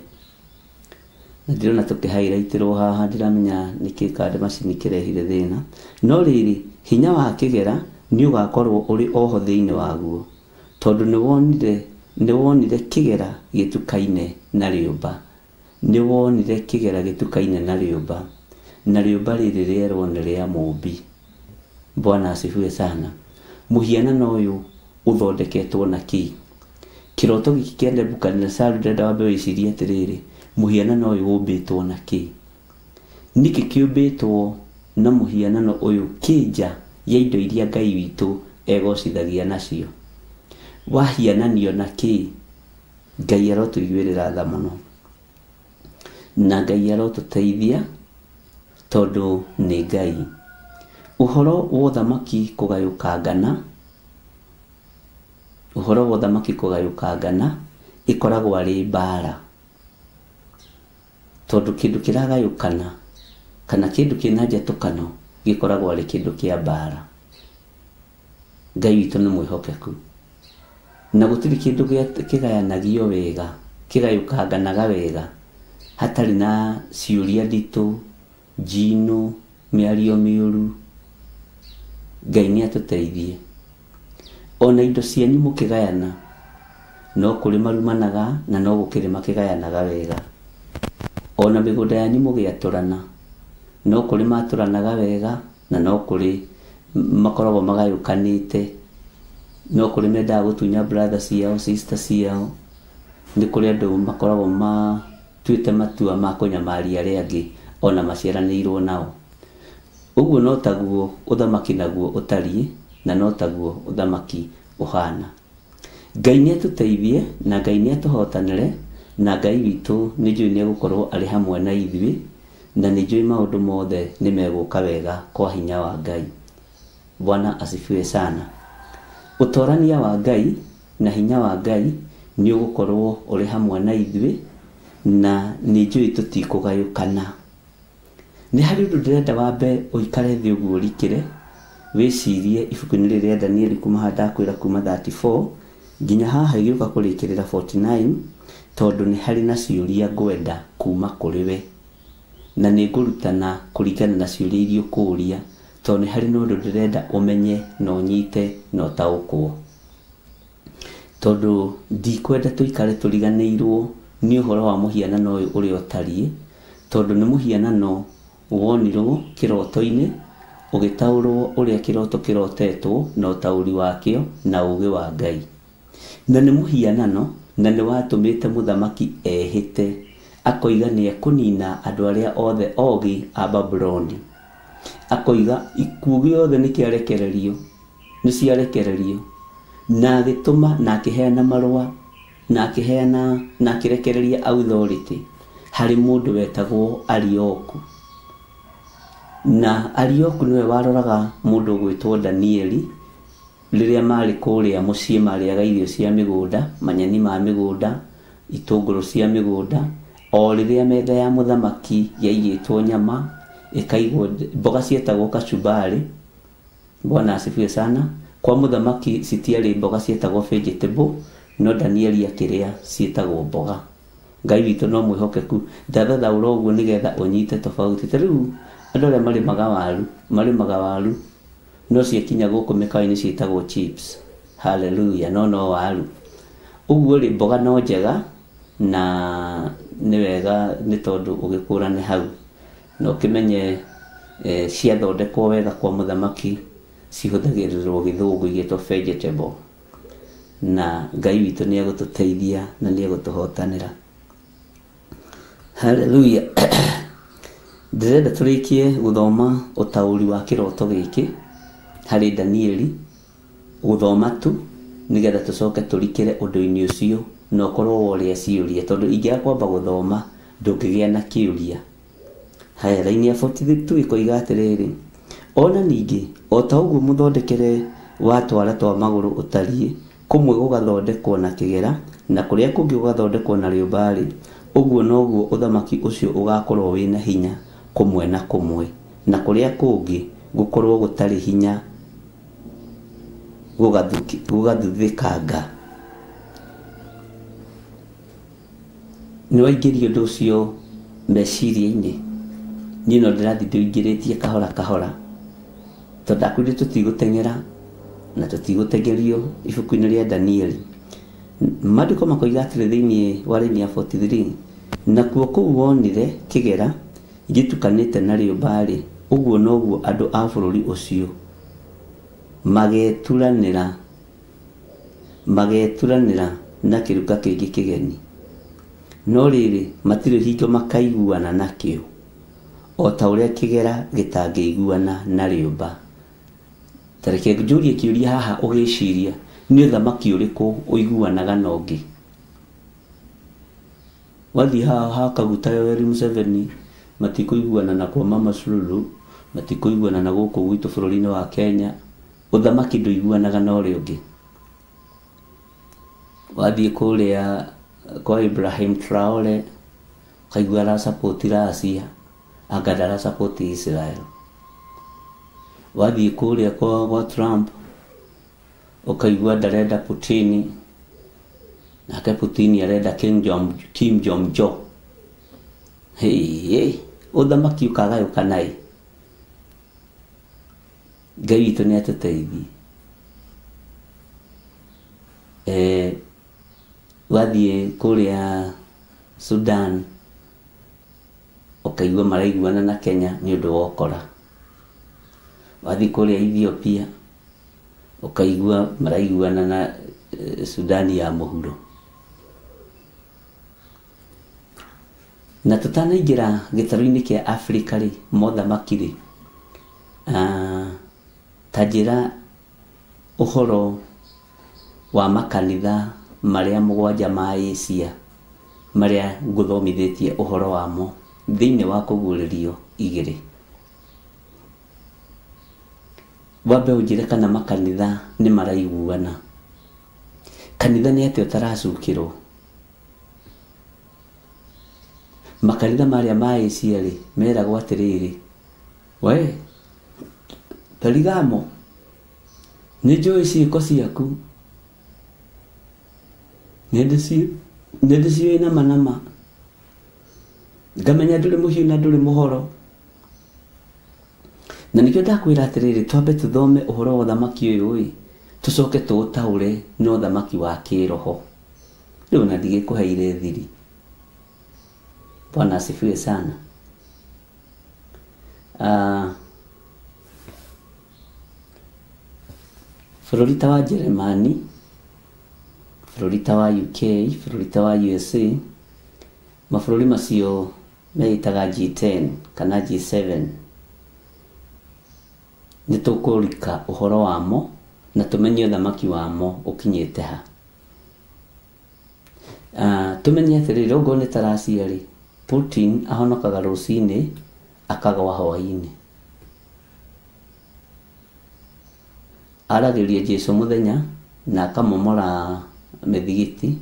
Na ndĩrona tũkĩhairaitĩrwo haha, ndiramenya nĩkĩ kandi macini kĩrehire thĩna. No rĩrĩ, hinya wa kĩgera nĩ ũgakorwo ũrĩ oho thĩinĩ waguo, tondũ nĩwonire kĩgera gĩtukaine na rĩũmba. Nĩwonire kĩgera gĩtukaine na rĩũmba, na rĩũmba rĩrĩ rĩerwo nĩ rĩa mũũmbi. Bwana asifiwe sana. Mũhianano ũyũ ũthondeketwo na kĩ? Kĩroto gĩkĩ kĩa Nebukadnezaru ndĩrenda wambe wĩcirie atĩrĩrĩ, mũhianano ũyũ ũmbĩtwo na kĩ? Nĩkĩ kĩũmbĩtwo na mũhianano ũyũ kĩ nja ya indo iria Ngai witũ egocithagia nacio? Wahiananio na kĩ? Ngai arotũiguĩrĩra tha mũno, na Ngai arotũteithia tondũ nĩ Ngai. Ũhoro wa ũthamaki kũgayũkangana, ũhoro wa ũthamaki kũgayũkangana ĩkoragwo arĩ mbara, tondũ kĩndũ kĩragayũkana kana kĩndũ kĩna njatũkano gĩkoragwo arĩ kĩndũ kĩa mbara. Ngai witũ nĩ mwĩhokeku, na gũtirĩ kĩndũ kĩgayanagio wega, kĩgayũkanganaga wega hatarĩ na ciũria nditũ, njino, mĩario mĩũru. Ngai nĩ atũteithie. Ona indo cianyu mũkĩgayana, no kũrĩ marumanaga na no gũkĩrĩ makĩgayanaga wega. Ona mĩgũnda yanyu mũgĩatũrana, no kũrĩ matũranaga wega na no kũrĩ makoragwo magayũkanĩte. No kũrĩ mendaga gũtunya brother ciao, sister ciao. Nĩ kũrĩ andũ makoragwo matuĩte matua ma kũnyamaria arĩa angĩ ona maciaranĩirwo nao. Ũguo no taguo ũthamaki naguo ũtariĩ, na no taguo ũthamaki ũhana. Ngai nĩ atũteithie na Ngai nĩ atũhotanĩre, na Ngai witũ nĩ njũĩ nĩ egũkorwo arĩ hamwe na ithuĩ, na nĩ njũĩ maũndũ mothe nĩ megũka wega kwa hinya wa Ngai. Bwana asifiwe sana. Ũtorania wa Ngai na hinya wa Ngai nĩ ũgũkorwo ũrĩ hamwe na ithuĩ, na nĩ njũĩ tũtikũgayũkana. Nĩ harĩ ũndũ ndĩrenda wambe ũikare thĩ ũguo ũrikĩre, wĩcirie ibuku-inĩ rĩrĩ rĩa Danieli kuma haha ndakwĩra kuma 34 nginya haha ĩgĩũka kũrĩkĩrĩra 49, tondũ nĩ harĩ na ciũria ngwenda kuma kũrĩ we, na nĩ ngũrutana kũringana na ciũria iria ũkũũria, tondũ nĩ harĩ na ũndũ ndĩrenda ũmenye na ũnyite na ũtaũkwo. Tondũ ndikwenda tũikare tũriganĩirwo nĩ ũhoro wa mũhianano ũyũ ũrĩa ũtariĩ, tondũ nĩ mũhianano wonirwo kĩroto-inĩ, ũgĩtaũrwo ũrĩa kĩroto kĩrotetwo na ũtaũri wakĩo na ũũgĩ wa Ngai. Na nĩ mũhianano na nĩ watũmĩte mũthamaki ehĩte, akoiga nĩ ekũnina andũ arĩa othe ogĩ a Babuloni. Akoiga ikuũ gĩothe nĩ kĩarekererio, nĩ ciarekererio, na agĩtũma na akĩheana marũa na akĩheana na akĩrekereria authority harĩ mũndũ wetagwo Arioku. Na Arioku nĩwe waroraga mũndũ ũgwĩtwo Danieli rĩrĩa marĩ kũrĩa mũciĩ marĩaga irio cia mĩgũnda, manyeni ma mĩgũnda, itũngũrũ cia mĩgũnda, o rĩrĩa metha ya mũthamaki yaigĩtwo nyama, ĩkaigwo mboga cietagwo kachumbari. Bwana asifiwe sana. Kwa mũthamaki citiarĩ mboga cietagwo vegetable, no Danieli akĩrĩa ciĩtagwo mboga. Ngai witũ no mwĩhokeku. Ndathathaũra ũguo nĩgetha ũnyite tofauti. Ta rĩu andũ arĩa marĩmaga waru no ciakinya gũkũ mĩkawa-inĩ ciĩtagwo chips. Hallelujah, no waru. Ũguo rĩ, mboga no njega na nĩ wega nĩ tondũ ũgĩkũrane hau. Na ũkĩmenye ciathondekwo wega kwa mũthamaki cihũthagĩrĩrwo gĩthũngũ igĩtwo vegetable. Na Ngai witũ nĩ egũtũteithia na nĩ egũtũhotanĩra. Hallelujah. Ndĩrenda tũrĩkie gũthoma ũtaũri wa kĩroto gĩkĩ harĩ Danieli, gũthoma tu nĩgetha tũcoke tũrikĩre ũndũ-inĩ ũcio na ũkorwo woria ciũria, tondũ ingĩaga kwamba gũthoma ndũngĩgĩa na kĩũria. Haya, raini ya 42 ĩkoiga atĩrĩrĩ, ona ningĩ o ta ũguo mũthondekere wa twara twa magũrũ ũtariĩ, kũmwe gũgathondekwo na kĩgera na kũrĩa kũngĩ gũgathondekwo na rĩũmba-rĩ, ũguo noguo ũthamaki ũcio ũgakorwo wĩna hinya kũmwe na kũmwe, na kũrĩa kũngĩ gũkorwo gũtarĩ hinya gũgathuthĩkanga. Nĩ waingĩria ũndũ ũcio meciria-inĩ? Niĩ no ndĩrathiĩ ndĩũingĩrĩtie kahora kahora, tondũ ndakwĩrire tũtigũteng'era na tũtigũteng'erio ibuku-inĩ rĩa Danieli. Maandĩko makoiga atĩrĩ thĩinĩ wa raini ya 43, nakuo kũu wonire kĩgera gĩtukanĩte na rĩũmba-rĩ, ũguo noguo andũ a bũrũri ũcio mageturanĩra na kĩruka kĩngĩ kĩgeni. No rĩrĩ, matirĩ hingo makaiguana nakĩo, o ta ũrĩa kĩgera gĩtangĩiguana na rĩũmba. Ta reke njũrie kĩũria haha ũgĩciria, nĩ ũthamaki ũrĩkũ ũiguanaga na ũngĩ? Wathiĩ haha ha Kaguta Yoweri Museveni, matikũiguana na kwa Mama Suluhu, matikũiguana na gũkũ gwitũ bũrũri-inĩ wa Kenya. Ũthamaki ndũiguanaga na ũrĩa ũngĩ. Wathiĩ kũrĩa kwa Ibrahim Traore, ũkaigua arasupport Russia, anga ndarasupport Israel. Wathiĩ kũrĩa kwa Trump, ũkaigua ndarenda Putin, nake Putin arenda Kim Jong Jo. Hey, ũthamaki ũkagayũkana ĩ. Ngai witũ nĩ atũteithie. Wathiĩ kũrĩa Sudan, ũkaigua maraiguana na Kenya nĩ ũndũ wa ũkora. Wathiĩ kũrĩa Ethiopia, ũkaigua maraiguana na Sudan ya mũhuro. Na tũtanaingĩra gĩtarũ-inĩ kĩa Afrika rĩ, mothamaki rĩ, ta njĩra ũhoro wa makanitha marĩa mũgwanja ma Asia marĩa ngũthomithĩtie ũhoro wamo thĩinĩ wa kũguũrĩrio 2. Wambe ũnjĩre kana makanitha nĩ maraiguana. Kanitha nĩ atĩa ũtaracukĩrwo? Makanitha marĩa ma Asia rĩ, meragwo atĩrĩrĩ, we Perigamo, nĩ njũĩ ciĩko ciaku, nĩ ndĩciũĩ nama nama, ngamenya ndũrĩ mũhiũ na ndũrĩ mũhoro. Na nĩkĩo ndakwĩra atĩrĩrĩ, twambe tũthome ũhoro wa ũthamaki ũyũ ĩ, tũcoke tũũtaũre na ũthamaki wa kĩroho. Rĩu ona ndigĩkũheire thiri. Bwana asifiwe sana. Bũrũri ta wa Jeremani, bũrũri ta wa UK, bũrũri ta wa USA, mabũrũri macio meĩtaga G10 kana G7, nĩ tũkũrika ũhoro wamo na tũmenye ũthamaki wamo ũkinyĩte ha. Tũmenye atĩrĩrĩ, okorwo nĩ ta Russia rĩ, Putin ahonokaga rũcinĩ akagwa hwaĩ-inĩ. Aragĩria Jesũ mũthenya na akamomora mĩthigiti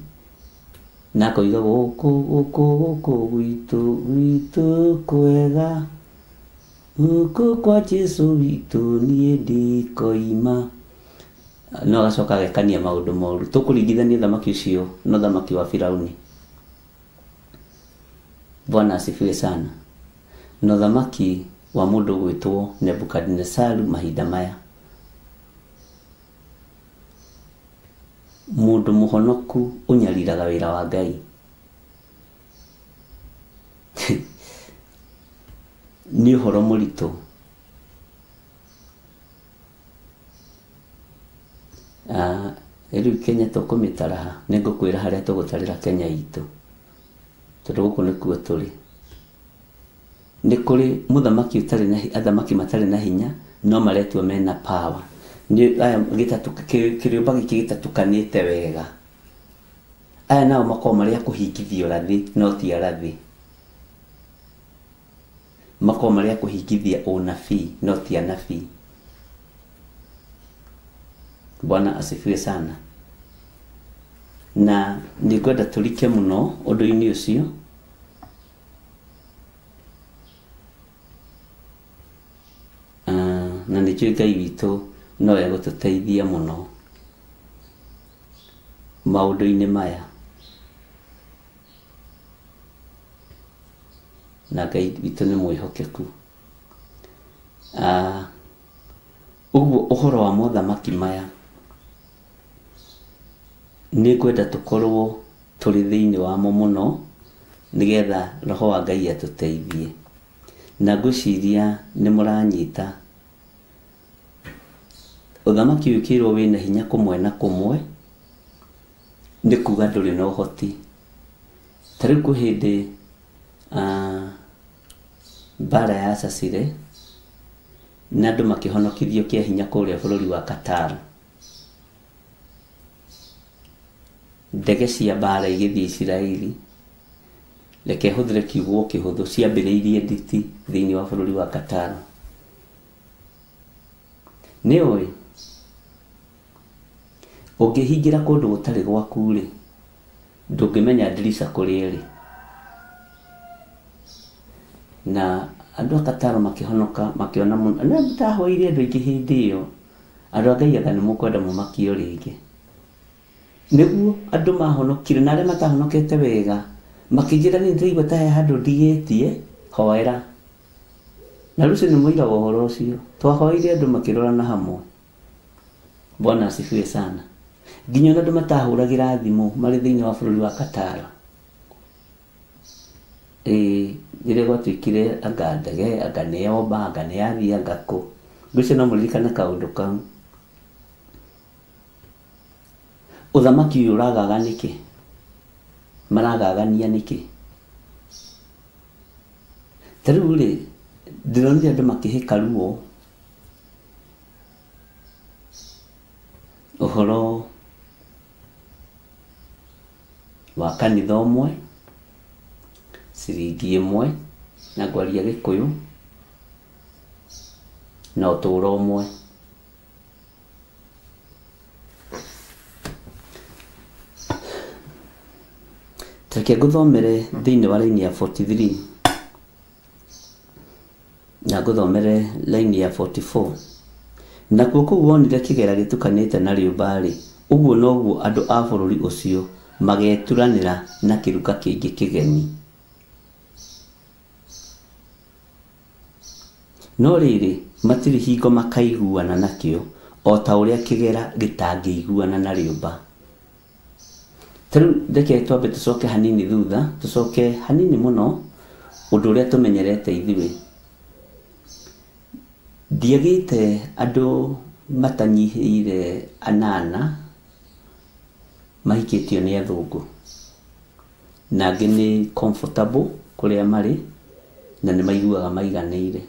na akoiga gũkũ gũkũ gũkũ gwitũ gwitũ kwega, gũkũ kwa Jesũ witũ niĩ ndikoima. No agacoka agekania maũndũ moru. Tũkũringithania ũthamaki ũcio na ũthamaki wa Firauni. Bwana asifiwe sana. Na ũthamaki wa mũndũ ũgwĩtwo Nebukadnesaru mahinda maya. Mũndũ mũhonoku ũnyariraga wĩra wa Ngai. Nĩ ũhoro mũritũ. Rĩu Kenya tũkũmĩtara ha? Nĩ ngũkwĩra harĩa tũgũtarĩra Kenya itũ, tondũ gũkũ nĩkuo tũrĩ. Nĩ kũrĩ mũthamaki ũtarĩ na athamaki matarĩ na hinya no maretua mena power. Nĩ aya kĩrĩũmba gĩkĩ gĩtatukanĩte wega. Aya nao makoragwo marĩ a kũhingithia ũrathi no ti arathi. Makoragwo marĩ a kũhingithia ũnabii no ti anabii. Bwana asifiwe sana. Na nĩngwenda tũrike mũno ũndũ-inĩ ũcio. Na nĩnjũĩ Ngai witũ no egũtũteithia mũno maũndũ-inĩ maya. Na Ngai witũ nĩ mwĩhokeku. Ũguo ũhoro wa mothamaki maya nĩngwenda tũkorwo tũrĩ thĩinĩ wamo mũno nĩgetha roho wa Ngai atũteithie. Na ngwĩciria nĩ mũranyita ũthamaki wĩkĩirwo wĩna hinya kũmwe na kũmwe nĩ kuga ndũrĩ na ũhoti. Ta rĩu kwĩ hĩndĩ mbara ya cacire na andũ makĩhonokithio kĩa hinya kũrĩa bũrũri wa Qatar. Ndege cia mbara igĩthiĩ Isiraeli, reke hũthĩre kiugo kĩhũthũ, ciambĩrĩirie nditi thĩinĩ wa bũrũri wa Qatar. Nĩ ũĩ ũngĩhingĩra kũndũ gũtarĩ gwaku rĩ, ndũngĩmenya ndirica kũrĩa ĩrĩ. Na andũ a Qatar makĩhonoka makĩona mũno. Na ndahoire andũ aingĩ hĩndĩ ĩyo, andũ a Ngai anga nĩ mũkwenda mũmakio rĩngĩ. Nĩguo andũ mahonokire na arĩa matahonokete wega makĩnjĩra nĩ ndĩraigua ta he handũ ndigĩtie, hoera. Na Lucy nĩ mũira wa ũhoro ũcio. Twahoeire andũ makĩrorana hamwe. Bwana asifiwe sana. Nginya ona andũ matahũragĩra thimũ marĩ thĩinĩ wa bũrũri wa Qatar. Rĩrĩa gwatuĩkire anga ndege, anga nĩ yomba, anga nĩ yathiĩ, anga kũ. Ngwĩciria no mũririkane kaũndũ kau. Ũthamaki ũyũ ũragaga nĩkĩ? Maragagania nĩkĩ? Ta rĩu rĩ, ndĩronire andũ makĩhĩka ruo ũhoro wa kanitha ũmwe, ciringi ĩmwe, na ngwaria Gĩkũyũ, na ũtũũro ũmwe. Reke ngũthomere thĩinĩ wa raini ya 43 na ngũthomere raini ya 44. Nakuo kũu wonire kĩgera gĩtukanĩte na rĩũmba rĩ, ũguo noguo andũ a bũrũri ũcio mageturanĩra na kĩruka kĩngĩ kĩgeni. No rĩrĩ, matirĩ hingo makaiguana nakĩo o ta ũrĩa kĩgera gĩtangĩiguana na rĩũmba. Ta rĩu reke twambe tũcoke hanini thutha, tũcoke hanini mũno ũndũ ũrĩa tũmenyerete ithuĩ. Ndiagĩte andũ matanyihĩire anana mahikĩtio nĩ athũngũ, na angĩ nĩ comfortable kũrĩa marĩ na nĩ maiguaga maiganĩire.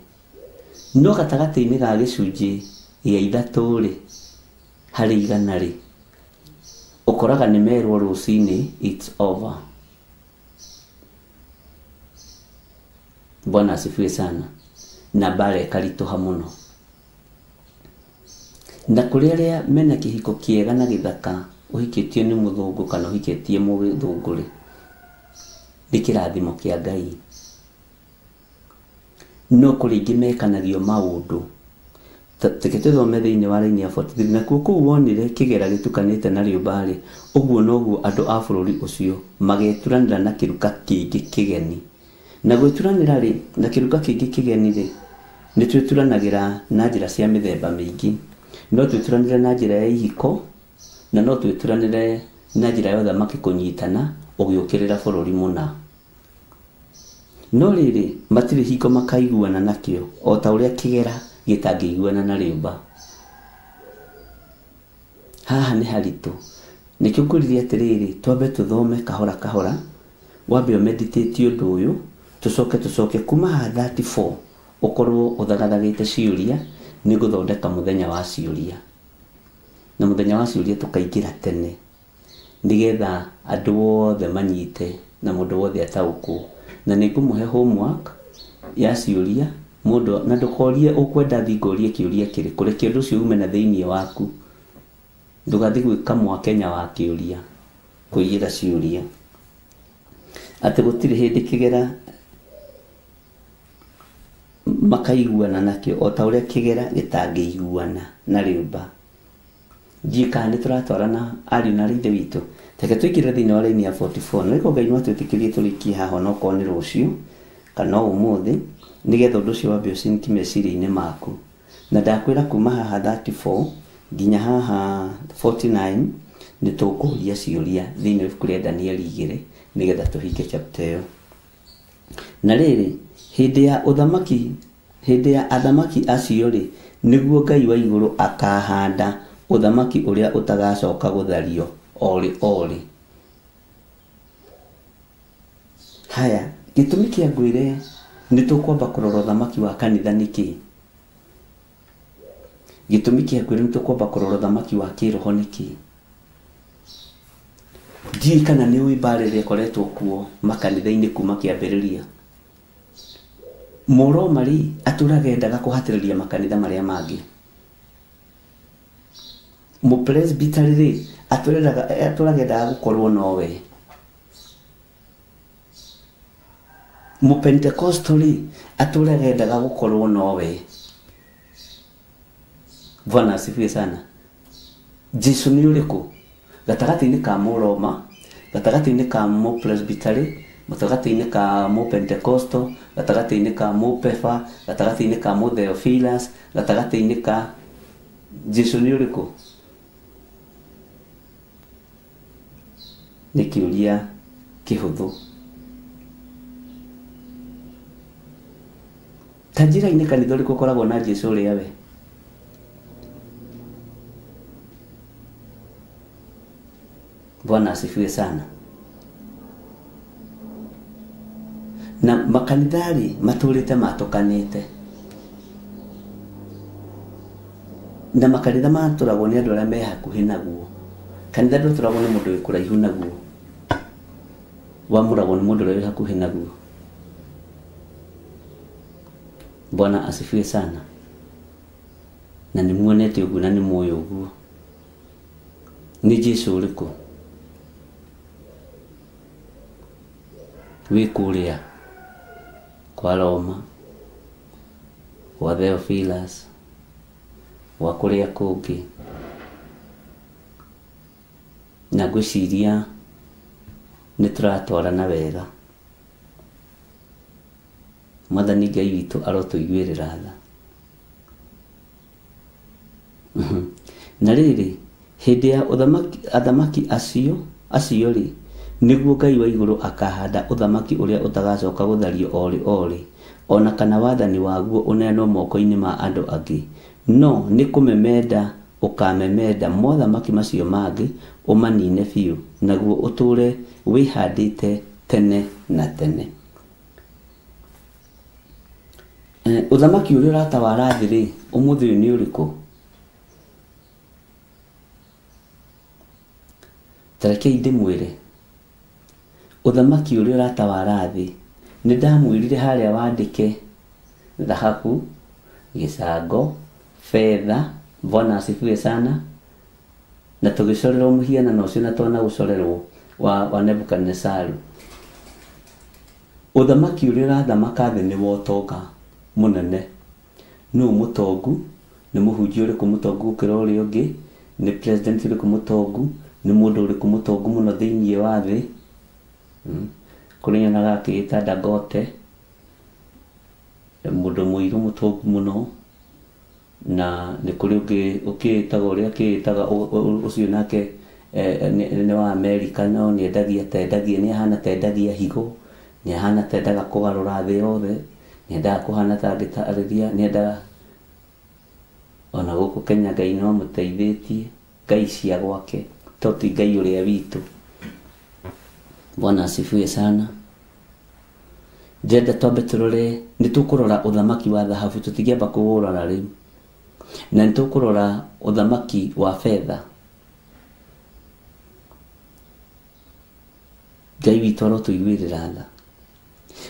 No gatagatĩ-inĩ ga gĩcunjĩ gĩa ithatũ rĩ, harĩ igana rĩ, ũkoraga nĩ merwo rũcinĩ it's over. Bwana asifiwe sana. Na mbara ĩkaritũha mũno. Na kũrĩ arĩa mena kĩhiko kĩega na gĩthaka, ũhikĩtio nĩ mũthũngũ kana ũhikĩtie mũthũngũ rĩ, nĩ kĩrathimo kĩa Ngai. No kũrĩ ingĩ mekanagio maũndũ. Reke tũthome thĩinĩ wa raini ya 43. Nakuo kũu wonire kĩgera gĩtukanĩte na rĩũmba rĩ, ũguo noguo andũ a bũrũri ũcio mageturanĩra na kĩruka kĩngĩ kĩgeni. Na gwĩturanĩra rĩ, na kĩruka kĩngĩ kĩgeni rĩ, nĩ twĩturanagĩra na njĩra cia mĩthemba mĩingĩ. No twĩturanĩre na njĩra ya ihiko, na no twĩturanĩre na njĩra ya ũthamaki kũnyitana ũgĩũkĩrĩra bũrũri mũna. No rĩrĩ, matirĩ hingo makaiguana nakĩo o ta ũrĩa kĩgera gĩtangĩiguana na rĩũmba. Haha nĩ haritũ. Nĩkĩo ngũririe atĩrĩrĩ, twambe tũthome kahora kahora, wambe ũmeditate ũndũ ũyũ, tũcoke tũcoke kuma haha 34 ũkorwo ũthagathagĩte ciũria, nĩngũthondeka mũthenya wa ciũria. Na mũthenya wa ciũria tũkaingĩra tene nĩgetha andũ othe manyite na mũndũ wothe ataũkwo. Na nĩngũmũhe homework ya ciũria mũndũ, na ndũkorie ũkwenda thiĩ ngũrie kĩũria kĩrĩkũ, reke ũndũ ũcio ume na thĩinĩ waku. Ndũgathiĩ gwĩka mwakenya wa kĩũria kũiyĩra ciũria atĩ gũtirĩ hĩndĩ kĩgera makaiguana nakĩo o ta ũrĩa kĩgera gĩtangĩiguana na rĩũmba. Ndiũĩ kana nĩ tũratwarana ariũ na aarĩ a Ithe witũ. Reke tũingĩre thĩinĩ wa raini ya 44 na rĩko Ngai no atwĩtĩkĩrie tũrĩkie haha onokorwo nĩ rũciũ kana o ũmũthĩ nĩgetha ũndũ ũcio wambe ũcinki meciria-inĩ maku. Na ndakwĩra kuma haha 34 nginya haha 49 nĩ tũkũria ciũria thĩinĩ wa ibuku rĩa Danieli 2 nĩgetha tũhinge chapter ĩyo. Na rĩrĩ, hĩndĩ ya ũthamaki, hĩndĩ ya athamaki acio rĩ, nĩguo Ngai wa igũrũ akahanda ũthamaki ũrĩa ũtagacoka gũthario orĩ orĩ. Haya, gĩtũmi kĩa ngwĩre nĩ tũkwamba kũrora ũthamaki wa kanitha nĩkĩ? Gĩtũmi kĩa ngwĩre nĩ tũkwamba kũrora ũthamaki wa kĩroho nĩkĩ? Ndiũĩ kana nĩ ũĩ mbara ĩrĩa ĩkoretwo kuo makanitha-inĩ kuma kĩambĩrĩria. Mũroma rĩ, atũraga endaga kũhatĩrĩria makanitha marĩa mangĩ. Mũpresbytery rĩ, atũraga endaga gũkorwo nowe. Mũpentekosto rĩ, atũraga endaga gũkorwo nowe. Bwana asifiwe sana. Jesu nĩ ũrĩkũ? Gatagatĩ-inĩ ka Mũroma, gatagatĩ-inĩ ka Mũpresbytery, gatagatĩ-inĩ ka Mũpentekosto, gatagatĩ-inĩ ka Mũpefa, gatagatĩ-inĩ ka Mũtheophilus, gatagatĩ-inĩ ka Jesu nĩ ũrĩkũ? Nĩ kĩũria kĩhũthũ. Ta njĩra-inĩ kanitha ũrĩkũ ũkoragwo na Jesu ũrĩa we? Bwana asifiwe sana. Na makanitha rĩ matũrĩte matũkanĩte. Na makanitha matũragwo nĩ andũ arĩa me hakuhĩ naguo. Kanitha ndũtũragwo nĩ mũndũ wĩ kũraihu naguo. Wamũragwo nĩ mũndũ ũrĩa wĩ hakuhĩ naguo. Bwana asifiwe sana. Na nĩ muonete ũguo na nĩ muoĩ ũguo. Nĩ Jesu ũrĩkũ? Wĩ kũrĩa kwa Roma, kwa Theophilus, gwa kũrĩa kũngĩ. Na ngwĩciria nĩ tũratwarana wega. Mwathani Ngai witũ arotũiguĩrĩra tha. Na rĩrĩ, hĩndĩ ya athamaki acio rĩ, nĩguo Ngai wa igũrũ akahanda ũthamaki ũrĩa ũtagacoka gũthario orĩ orĩ, ona kana wathani waguo ũneanwo moko-inĩ ma andũ angĩ. No nĩ kũmemenda ũkamemenda mothamaki macio mangĩ ũmanine biũ, naguo ũtũũre wĩhandĩte tene na tene. Ũthamaki ũrĩa ũratawara thĩ rĩ, ũmũthĩ ũyũ nĩ ũrĩkũ? Ta rekei ndĩmwĩre. Ũthamaki ũrĩa ũratawara thĩ, nĩ ndamwĩrire harĩa wandĩke thahabu, gĩcango, fedha. Bwana asifiwe sana. Na tũgĩcorerwo mũhianano ũcio na twana gũcorerwo wa Nebukadnezaru. Ũthamaki ũrĩa ũrathamaka thĩ nĩ wa ũtonga mũnene. Nũ mũtongu? Nĩ mũhunjia ũrĩkũ mũtongu gũkĩra ũrĩa ũngĩ? Nĩ president ũrĩkũ mũtongu? Nĩ mũndũ ũrĩkũ mũtongu mũno thĩinĩ wa thĩ? Kũrĩ nyonaga akĩĩta Dangote, mũndũ mũirũ mũtongu mũno. Na nĩ kũrĩ ũngĩ ũkĩĩtaga ũrĩa akĩĩtaga ũcio nake nĩ wa Amerika, no nĩendagia tendagia, nĩ ahana tendagia higo, nĩ ahana tendaga kũgarũra thĩ yothe, nĩendaga kũhana ta angĩtarĩria, nĩendaga ona gũkũ Kenya Ngai no amũteithĩtie, Ngai cia gwake, to ti Ngai ũrĩa witũ. Bwana asifiwe sana. Ndĩrenda twambe tũrore, nĩ tũkũrora ũthamaki wa thahabu, tũtingĩamba kũũrora rĩu. Na nĩ tũkũrora ũthamaki wa fedha. Ngai witũ arotũiguĩrĩra tha.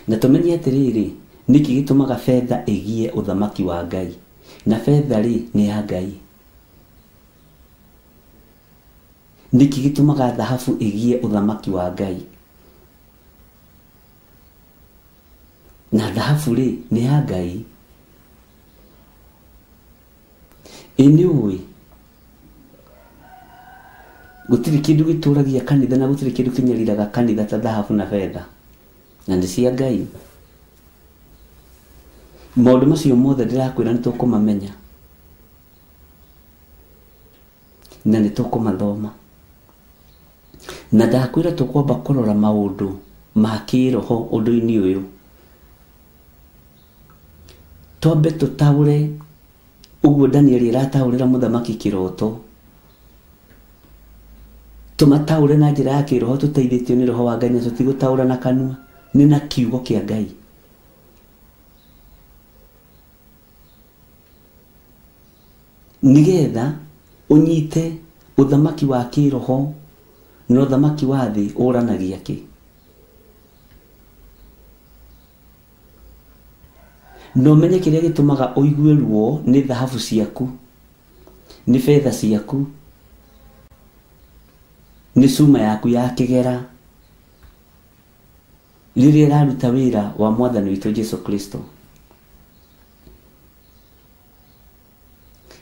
Na tũmenye atĩrĩrĩ, nĩkĩ gĩtũmaga fedha ĩgie ũthamaki wa Ngai? Na fedha rĩ, nĩ ya Ngai. Nĩkĩ gĩtũmaga thahabu ĩgie ũthamaki wa Ngai? Na thahabu rĩ nĩ ya Ngai. Ĩ nĩ ũĩ gũtirĩ kĩndũ gĩtũragia kanitha na gũtirĩ kĩndũ kĩnyariraga kanitha ta thahabu na betha, na nĩ cia Ngai. Maũndũ macio mothe ndĩrakwĩra nĩ tũkũmamenya na nĩ tũkũmathoma, na ndakwĩra tũkwamba kũrora maũndũ ma kĩroho ũndũ-inĩ ũyũ, twambe tũtaũre ũguo Daniel ĩrataũrĩra mũthamaki kĩroto, tũmataũre na njĩra ya kĩroho tũteithĩtio nĩ roho wa Ngai, na tũtigũtaũra na kanua, nĩ na kiugo kĩa Ngai. Nĩgetha ũnyite ũthamaki wa kĩroho na ũthamaki wa thĩ ũranagia kĩ. Na ũmenye kĩrĩa gĩtũmaga ũigue ruo nĩ thahabu ciaku, nĩ betha ciaku, nĩ cuma yaku ya kĩgera rĩrĩa ĩraruta wĩra wa mwathani witũ Jesu Kristo.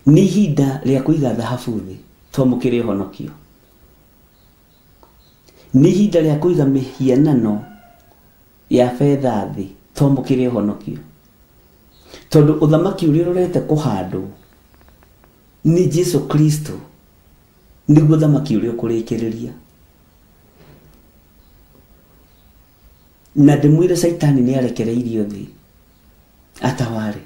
Nĩ ihinda rĩa kũiga thahabu thĩ twamũkĩre ũhonokio. Nĩ ihinda rĩa kũiga mĩhianano ya betha thĩ twamũkĩre ũhonokio, tondũ ũthamaki ũrĩa ũrorete kũhandwo nĩ Jesu Kristo nĩguo ũthamaki ũrĩa ũkũrĩkĩrĩria. Na ndĩmwĩre Caitani nĩ arekereirio thĩ ataware,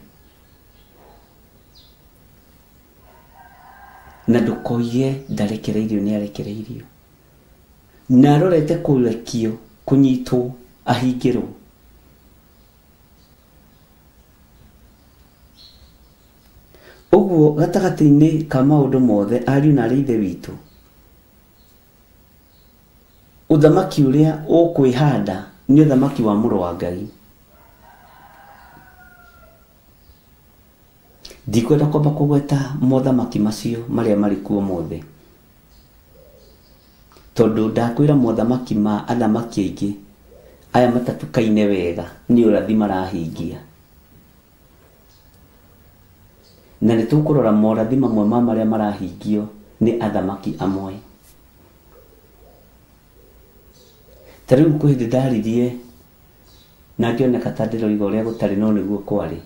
na ndũkoige ndarekereirio, nĩ arekereirio, na arorete kũrekio kũnyitwo ahingĩrwo. Ũguo gatagatĩ-inĩ ka maũndũ mothe, ariũ na aarĩ a Ithe witũ, ũthamaki ũrĩa ũkwĩhanda nĩ ũthamaki wa mũrũ wa Ngai. Ndikwenda kwamba kũgweta mothamaki macio marĩa marĩ kuo mothe, tondũ ndakwĩra mothamaki ma athamaki aingĩ aya matatukaine wega nĩ ũrathi marahingia, na nĩ tũkũrora morathi mamwe ma marĩa marahingio nĩ athamaki amwe. Ta rĩu kwĩ hĩndĩ ndaririe na ngĩoneka ta ndĩroiga ũrĩa gũtarĩ, no nĩguo kwarĩ.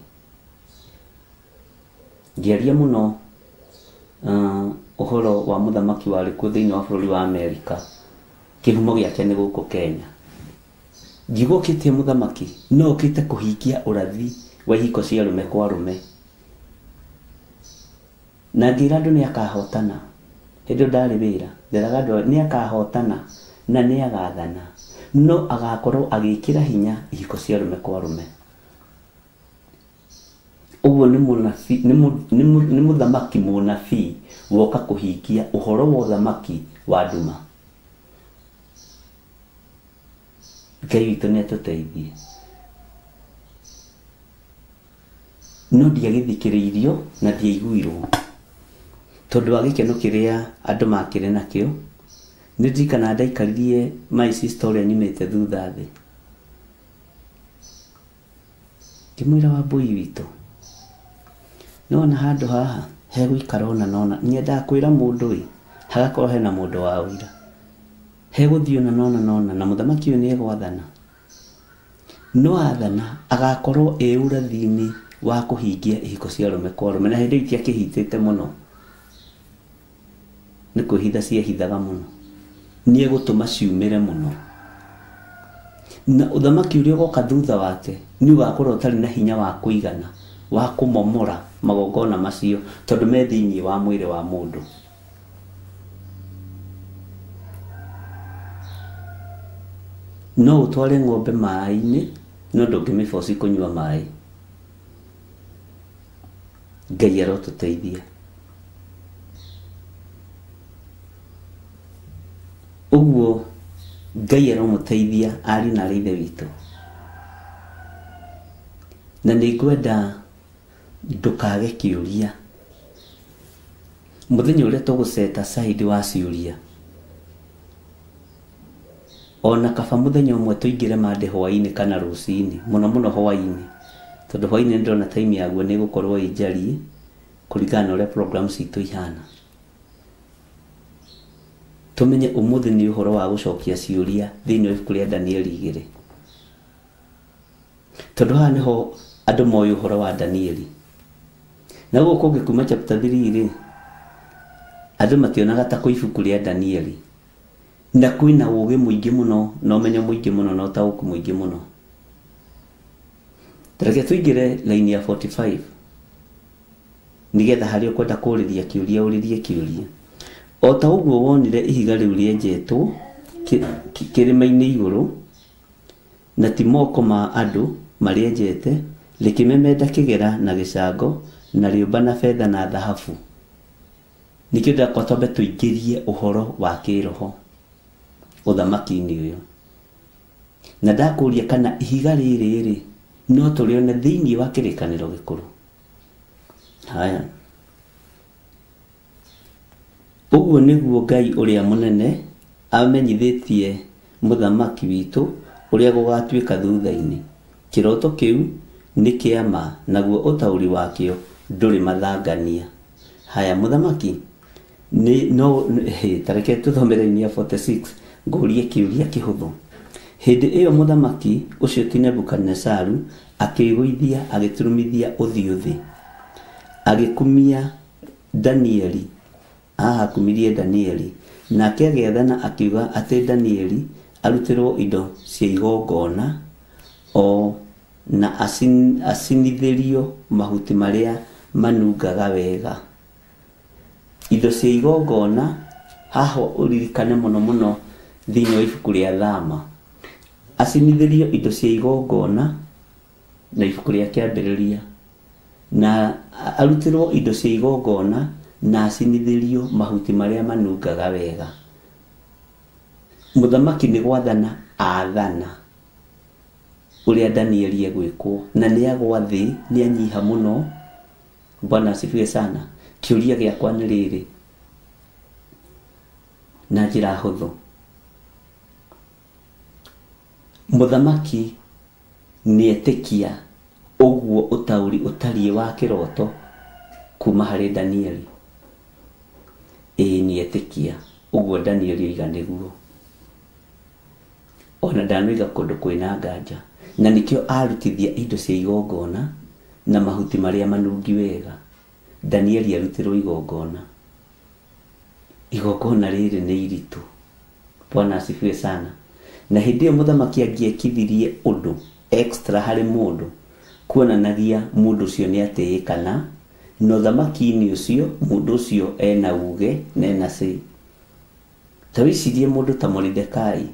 Ngĩaria mũno ũhoro wa mũthamaki warĩ kuo thĩinĩ wa bũrũri wa Amerika, kĩhumo gĩake nĩ gũkũ Kenya. Ngiuga ũkĩte mũthamaki no ũkĩte kũhingia ũrathi wa ihiko cia arũme kwa arũme, na ngĩra andũ nĩ akahotana. Hĩndĩ ĩyo ndarĩ wĩra, nderaga andũ nĩ akahotana na nĩ agathana, no agakorwo agĩkĩra hinya ihiko cia arũme kwa arũme. Ũguo nĩ mũnabii, nĩ mũthamaki mũnabii woka kũhingia ũhoro wa ũthamaki wa nduma. Ngai witũ nĩ atũteithie. No ndiagĩthikĩrĩirio na ndiaiguirwo, tondũ wa gĩkeno kĩrĩa andũ makĩrĩ nakĩo. Nĩ ndirikanaga ndaikaririe my sister ũrĩa nyumĩte thutha thĩ, ngĩmwĩra Wambũi witũ, nĩwona handũ haha hegũikara ũna na ũna, nyendaga kwĩra mũndũ ĩ hagakorwo hena mũndũ wa ũira, hegũthiĩ ũna na ũna na ũna, na mũthamaki ũyũ nĩ egwathana, no athana agakorwo ĩ ũrathi-inĩ wa kũhingia ihiko cia arũme kwa arũme. Na hĩndĩ ĩyo itiakĩhithĩte mũno, nĩ kwĩhitha ciehithaga mũno, nĩ egũtũma ciumĩre mũno, na ũthamaki ũrĩa ũgoka thutha wake nĩ ũgakorwo ũtarĩ na hinya wa kũigana wa kũmomora magongona macio, tondũ me thĩinĩ wa mwĩrĩ wa mũndũ. No ũtware ng'ombe maĩ-inĩ, no ndũngĩmĩboci kũnyua maĩ. Ngai arotũteithia. Ũguo Ngai aromũteithia ariũ na aarĩ a Ithe witũ. Na nĩ ngwenda ndũkage kĩũria mũthenya ũrĩa tũgũceta side wa ciũria. Ona kaba mũthenya ũmwe tũingĩre mande hwaĩ-inĩ kana rũcinĩ, mũno mũno hwaĩ-inĩ, tondũ hwaĩ-inĩ nĩndĩrona time yaguo nĩ ĩgũkorwo ĩ njariĩ kũringana na ũrĩa program citũ ihana. Tũmenye ũmũthĩ nĩ ũhoro wa gũcokia ciũria thĩinĩ wa ibuku rĩa Danieli 2. Tondũ haha nĩho andũ moĩ ũhoro wa Danieli. Na gũkũ kũngĩ kuma chapter 3 rĩ, andũ mationaga ta kwĩ ibuku rĩa Danieli. Na kwĩna ũũgĩ mũingĩ mũno na ũmenyo mũingĩ mũno na ũtaũku mũingĩ mũno. Reke tũingĩre line ya 45 nĩgetha harĩa ũkwenda kũũrĩria kĩũria ũrĩrie kĩũria. O ta ũguo wonire ihiga rĩu rĩenjetwo kĩrĩma-inĩ igũrũ, na ti moko ma andũ marĩenjete, rĩkĩmemenda kĩgera na gĩcango na rĩũmba na betha na thahabu. Nĩkĩo ndakwa twambe tũingĩrie ũhoro wa kĩroho ũthamaki-inĩ ũyũ. Na ndakũria kana ihiga rĩrĩ rĩ no tũrĩone thĩinĩ wa kĩrĩkanĩro gĩkũrũ. Haya. Ũguo nĩguo Ngai ũrĩa mũnene amenyithĩtie mũthamaki witũ ũrĩa gũgatuĩka thutha-inĩ. Kĩroto kĩu nĩ kĩa ma, naguo ũtaũri wakĩo ndũrĩ mathangania. Haya, mũthamaki nĩ no tareke tũthomere ya 46 ngũrie kĩũria kĩhũthũ. Hĩndĩ ĩyo mũthamaki ũcio ti Nebukadinezaru akĩĩgũithia agĩturumithia ũthiũ thĩ, agĩkumia Danieli. Haha akumirie Danieli, nake agĩathana akiuga atĩ Danieli arutĩrwo indo cia igongona o na acinithĩrio mahuti marĩa manungaga wega. Indo cia igongona haha ũririkane mũno mũno thĩinĩ wa ibuku rĩa Thama. Acinithĩrio indo cia igongona na ibuku rĩa Kĩambĩrĩria, na arutĩrwo indo cia igongona na acinithĩrio mahuti marĩa manungaga wega. Mũthamaki nĩ gwathana athana ũrĩa Danieli egwĩkwo, na nĩ agwa thĩ, nĩ anyiha mũno. Bwana asifiwe sana. Kĩũria gĩakwa nĩ rĩrĩ na njĩra hũthũ, mũthamaki nĩ etĩkia ũguo ũtaũri ũtariĩ wa kĩroto kuma harĩ Danieli? Ĩĩ, nĩ etĩkia ũguo Danieli oiga nĩguo. Ona ndanoiga kũndũ kwĩna nganja, na nĩkĩo arutithia indo cia igongona na mahuti marĩa manungi wega. Danieli arutĩrwo igongona. Igongona rĩrĩ nĩ iritũ. Bwana asifiwe sana. Na hĩndĩ ĩyo mũthamaki angĩekithirie ũndũ extra harĩ mũndũ, kuonanagia mũndũ ũcio nĩ atĩĩkana, na ũthamaki-inĩ ũcio mũndũ ũcio ena uge na ena say. Ta wĩcirie mũndũ ta Moridekai.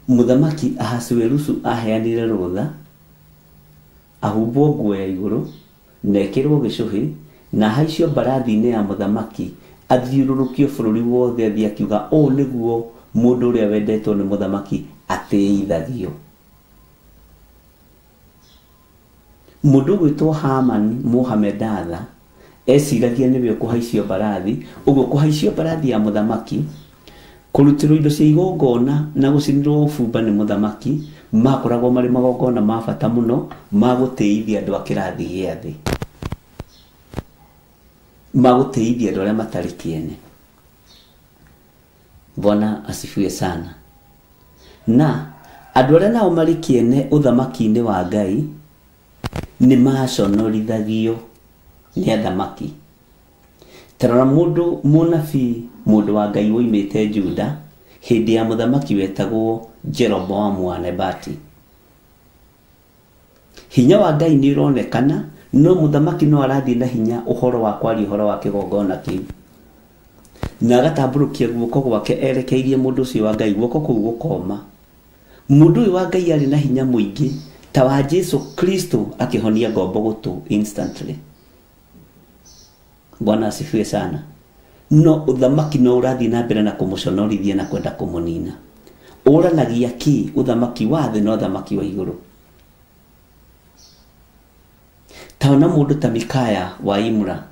Mũthamaki Ahasuerusu aheanire rũtha ahumbwo nguo ya igũrũ na ekĩrwo gĩcũhĩ na ahaicio mbarathi-inĩ ya mũthamaki, athiũrũrũkio bũrũri wothe athiĩ akiuga ũũ nĩguo mũndũ ũrĩa wendetwo nĩ mũthamaki atĩithagio. Mũndũ ũgwĩtwo Haman Mũhamedatha eciragia nĩwe ũkũhaicio mbarathi, ũguo kũhaicio mbarathi ya mũthamaki, kũrutĩrwo indo cia igongona na gũcinĩrwo ũbumba nĩ mũthamaki makoragwo marĩ magongona ma bata mũno ma gũtĩithia andũ a kĩrathi gĩa thĩ, ma gũtĩithia andũ arĩa matarĩ kĩene. Bwana asifiwe sana. Na andũ arĩa nao marĩ kĩene ũthamaki-inĩ wa Ngai nĩ maconorithagio nĩ athamaki. Tarora mũndũ mũnabii, mũndũ wa Ngai woimĩte Juda hĩndĩ ya mũthamaki wetagwo Jeroboamu wa Nebati. Hinya wa Ngai nĩ ũronekana, no mũthamaki no arathiĩ na hinya ũhoro wa kwaria ũhoro wa kĩgongona kĩu, na agatambũrũkia guoko gwake erekeirie mũndũ ũcio wa Ngai, guoko kũu gũkoma. Mũndũ ũyũ wa Ngai arĩ na hinya mũingĩ ta wa Jesu Kristo akĩhonia ngombo gũtũ instantly. Bwana asifiwe sana. No ũthamaki no ũrathiĩ na mbere na kũmũconorithia na kwenda kũmũnina. Ũranagia kĩ ũthamaki wa thĩ na ũthamaki wa igũrũ? Ta ona mũndũ ta Mikaya wa Imra,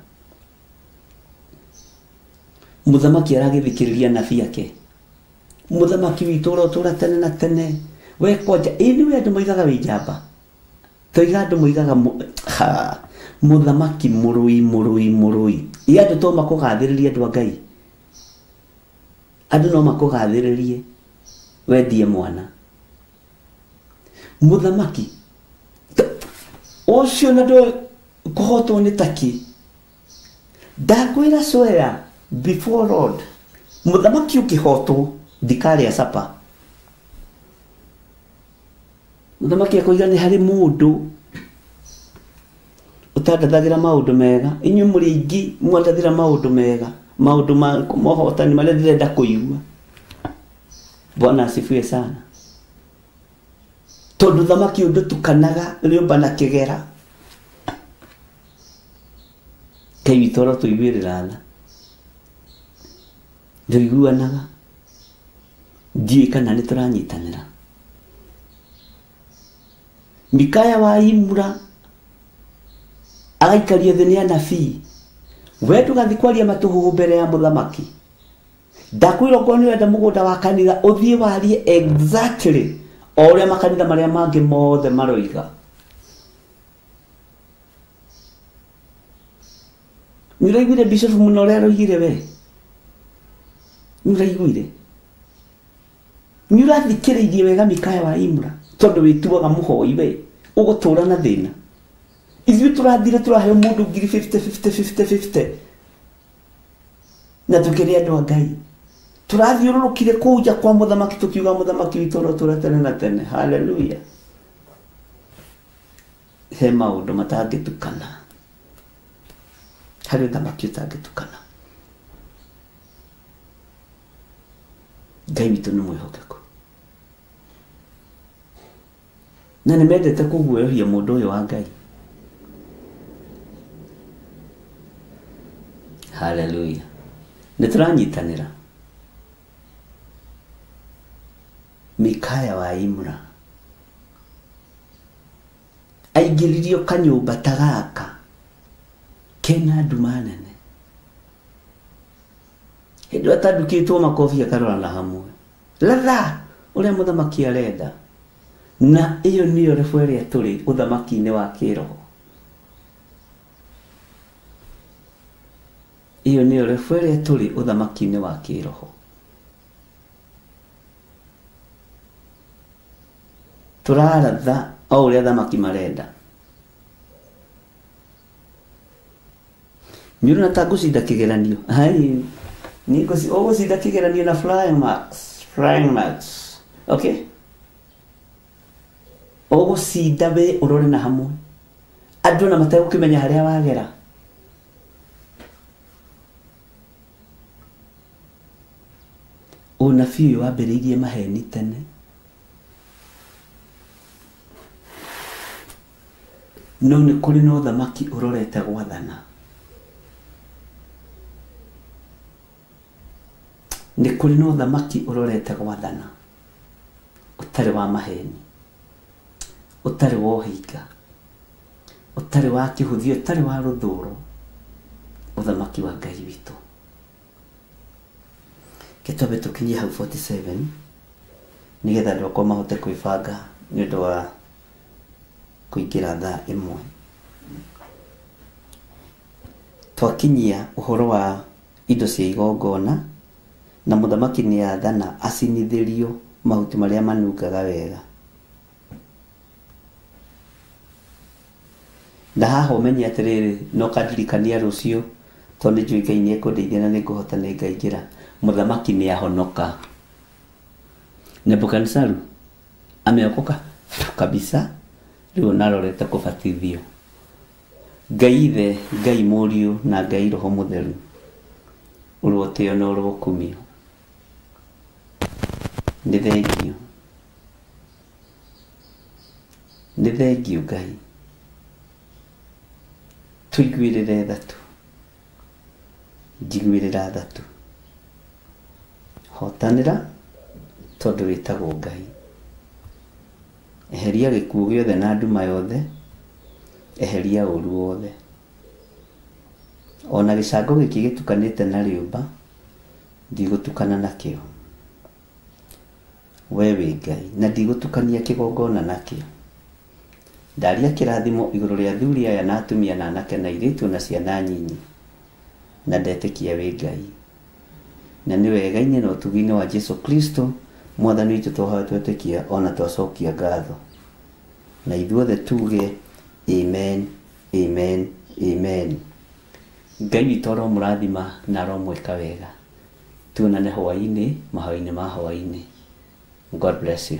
mũthamaki aragĩthikĩrĩria nabii ake Mũthamaki witũ ũrotũra tene na tene. We kwanja ĩ nĩwe andũ moigaga wĩ njamba. Toiga andũ moigaga mũthamaki mũrũi mũrũi mũrũi. Ĩ andũ to makũgathĩrĩrie andũ a Ngai. Andũ no makũgathĩrĩrie wendie mwana. Mũthamaki ũcio na ndũ kũhotwo nĩ taki. Ndakwĩra swear before Lord. Mũthamaki ũkĩhotwo ndikarĩa sapa. Mũthamaki akoiga nĩ harĩ mũndũ ũtandathagira maũndũ mega. Inyuĩ mũrĩ aingĩ mwandathĩra maũndũ mega, maũndũ ma mohotani marĩa ndĩrenda kũigua. Bwana asifiwe sana. Tondũ thamaki ũyũ ndũtukanaga rĩũmba na kĩgera. Ngai witũ arotũiguĩrĩra tha. Ndũiguanaga. Ndiũĩ kana nĩ tũranyitanĩra. Mikaya wa Imura agaikario thĩ nĩ anabii. We ndũgathiĩ kwaria matũhũhũ mbere ya mũthamaki. Ndakwĩra okorwo nĩ ũrenda mũgũnda wa kanitha ũthiĩ warie exactly o ũrĩa makanitha marĩa mangĩ mothe maroiga. Nĩ ũraiguire bishop mũno ũrĩa aroigire we? Nĩ ũraiguire? Nĩ ũrathikĩrĩirie wega Mikaya wa Imura tondũ wĩtuaga mũhoi we ũgũtũra na thĩna. Ithuĩ tũrathire tũraheo mũndũ ngiri 50 50 50 50 na tũkĩrĩ andũ a Ngai. Tũrathiũrũrũkire kũu nja kwa mũthamaki tũkiuga mũthamaki witũ ũrotũra tene na tene. Hallelujah. He maũndũ matangĩtukana. Harĩ ũthamaki ũtangĩtukana. Ngai witũ nĩ mwĩhokeku. Na nĩ mendete kũguoyohia mũndũ ũyũ wa Ngai. Hallelujah. Nĩ tũranyitanĩra. Mikaya wa Imura aingĩririo kanyũmba ta gaka kena nduma nene. Hĩndĩ ĩyo atandukĩtwo makobi akarora na hamwe. Latha ũrĩa mũthamaki arenda. Na ĩyo nĩyo rebu ĩrĩa tũrĩ ũthamaki-inĩ wa kĩroho. Ĩyo nĩyo rebu ĩrĩa tũrĩ ũthamaki-inĩ wa kĩroho. Tũraratha o ũrĩa thamaki marenda. Nĩ ũrona ta ngũcinda kĩgeranio. Hai, nĩ ũgũcinda kĩgeranio na flying marks. Flying marks. Okay? Ũgũcinda we ũrore na hamwe. Andũ na mategũkĩmenya harĩa wagera. Ũnabii ũyũ wambĩrĩirie maheni tene. No nĩ kũrĩ na ũthamaki ũrorete gwathana. Nĩ kũrĩ na ũthamaki ũrorete gwathana. Ũtarĩ wa maheni. Ũtarĩ wa ũhinga. Ũtarĩ wa kĩhũthia, ũtarĩ wa rũthũro. Ũthamaki wa Ngai witũ. Gĩtwambe tũkinyie hau 47 nĩgetha andũ akwa mahote kwĩbanga nĩ ũndũ wa kũingĩra thaa ĩmwe. Twakinyia ũhoro wa indo cia igongona na mũthamaki nĩ athana acinithĩrio mahuti marĩa manungaga wega. Na haha ũmenye atĩrĩrĩ, no kandirikania rũciũ tondũ nĩ njũĩ Ngai nĩ ekũndeithia na nĩ ngũhota nĩ ngaingĩra. Mũthamaki nĩ ahonoka. Nebukadnezaru ameokoka kabisa rĩu narorete kũbatithio. Ngai Ithe, Ngai Mũriũ na Ngai Roho Mũtheru ũrotĩo na ũrokumio. Nĩ thengio. Nĩ thengio Ngai. Tũiguĩrĩre tha tu. Njiguĩrĩra tha tu. Hotanĩra tondũ wĩtagwo Ngai. Eheria gĩkuũ gĩothe na nduma yothe. Eheria ũru wothe. Ona gĩcango gĩkĩ gĩtukanĩte na rĩũmba ndigũtukana nakĩo. We wĩ Ngai na ndigũtukania kĩgongona nakĩo. Ndaria kĩrathimo igũrũ rĩa athuri aya na atumia na anake na airĩtu na ciana nyinyi, na ndetĩkia wĩ Ngai. Na nĩ wega-inĩ na ũtugi-inĩ wa Jesu Kristo mwathani witũ twahoya twetĩkia ona twacokia ngatho. Na ithuothe tuge amen, amen, amen. Ngai witũ aromũrathima na aromwĩka wega. Tuonane hwaĩ-inĩ, mahoya-inĩ ma hwaĩ-inĩ. God bless you.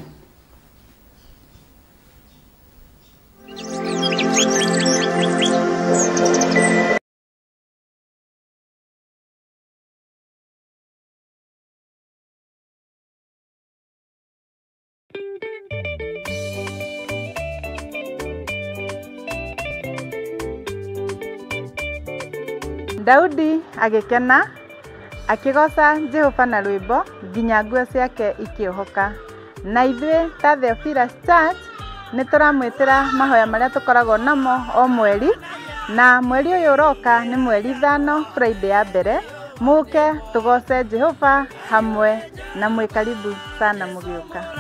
Daudi agĩkena akĩgooca Jehova na rwĩmbo nginya nguo ciake ikĩohoka. Na ithuĩ ta Theophilus Church nĩ tũramwĩtĩra mahoya marĩa tũkoragwo namo o mweri, na mweri ũyũ ũroka nĩ mweri 5 Friday ya mbere, mũke tũgooce Jehova hamwe na mwĩ karibu sana mũgĩũka.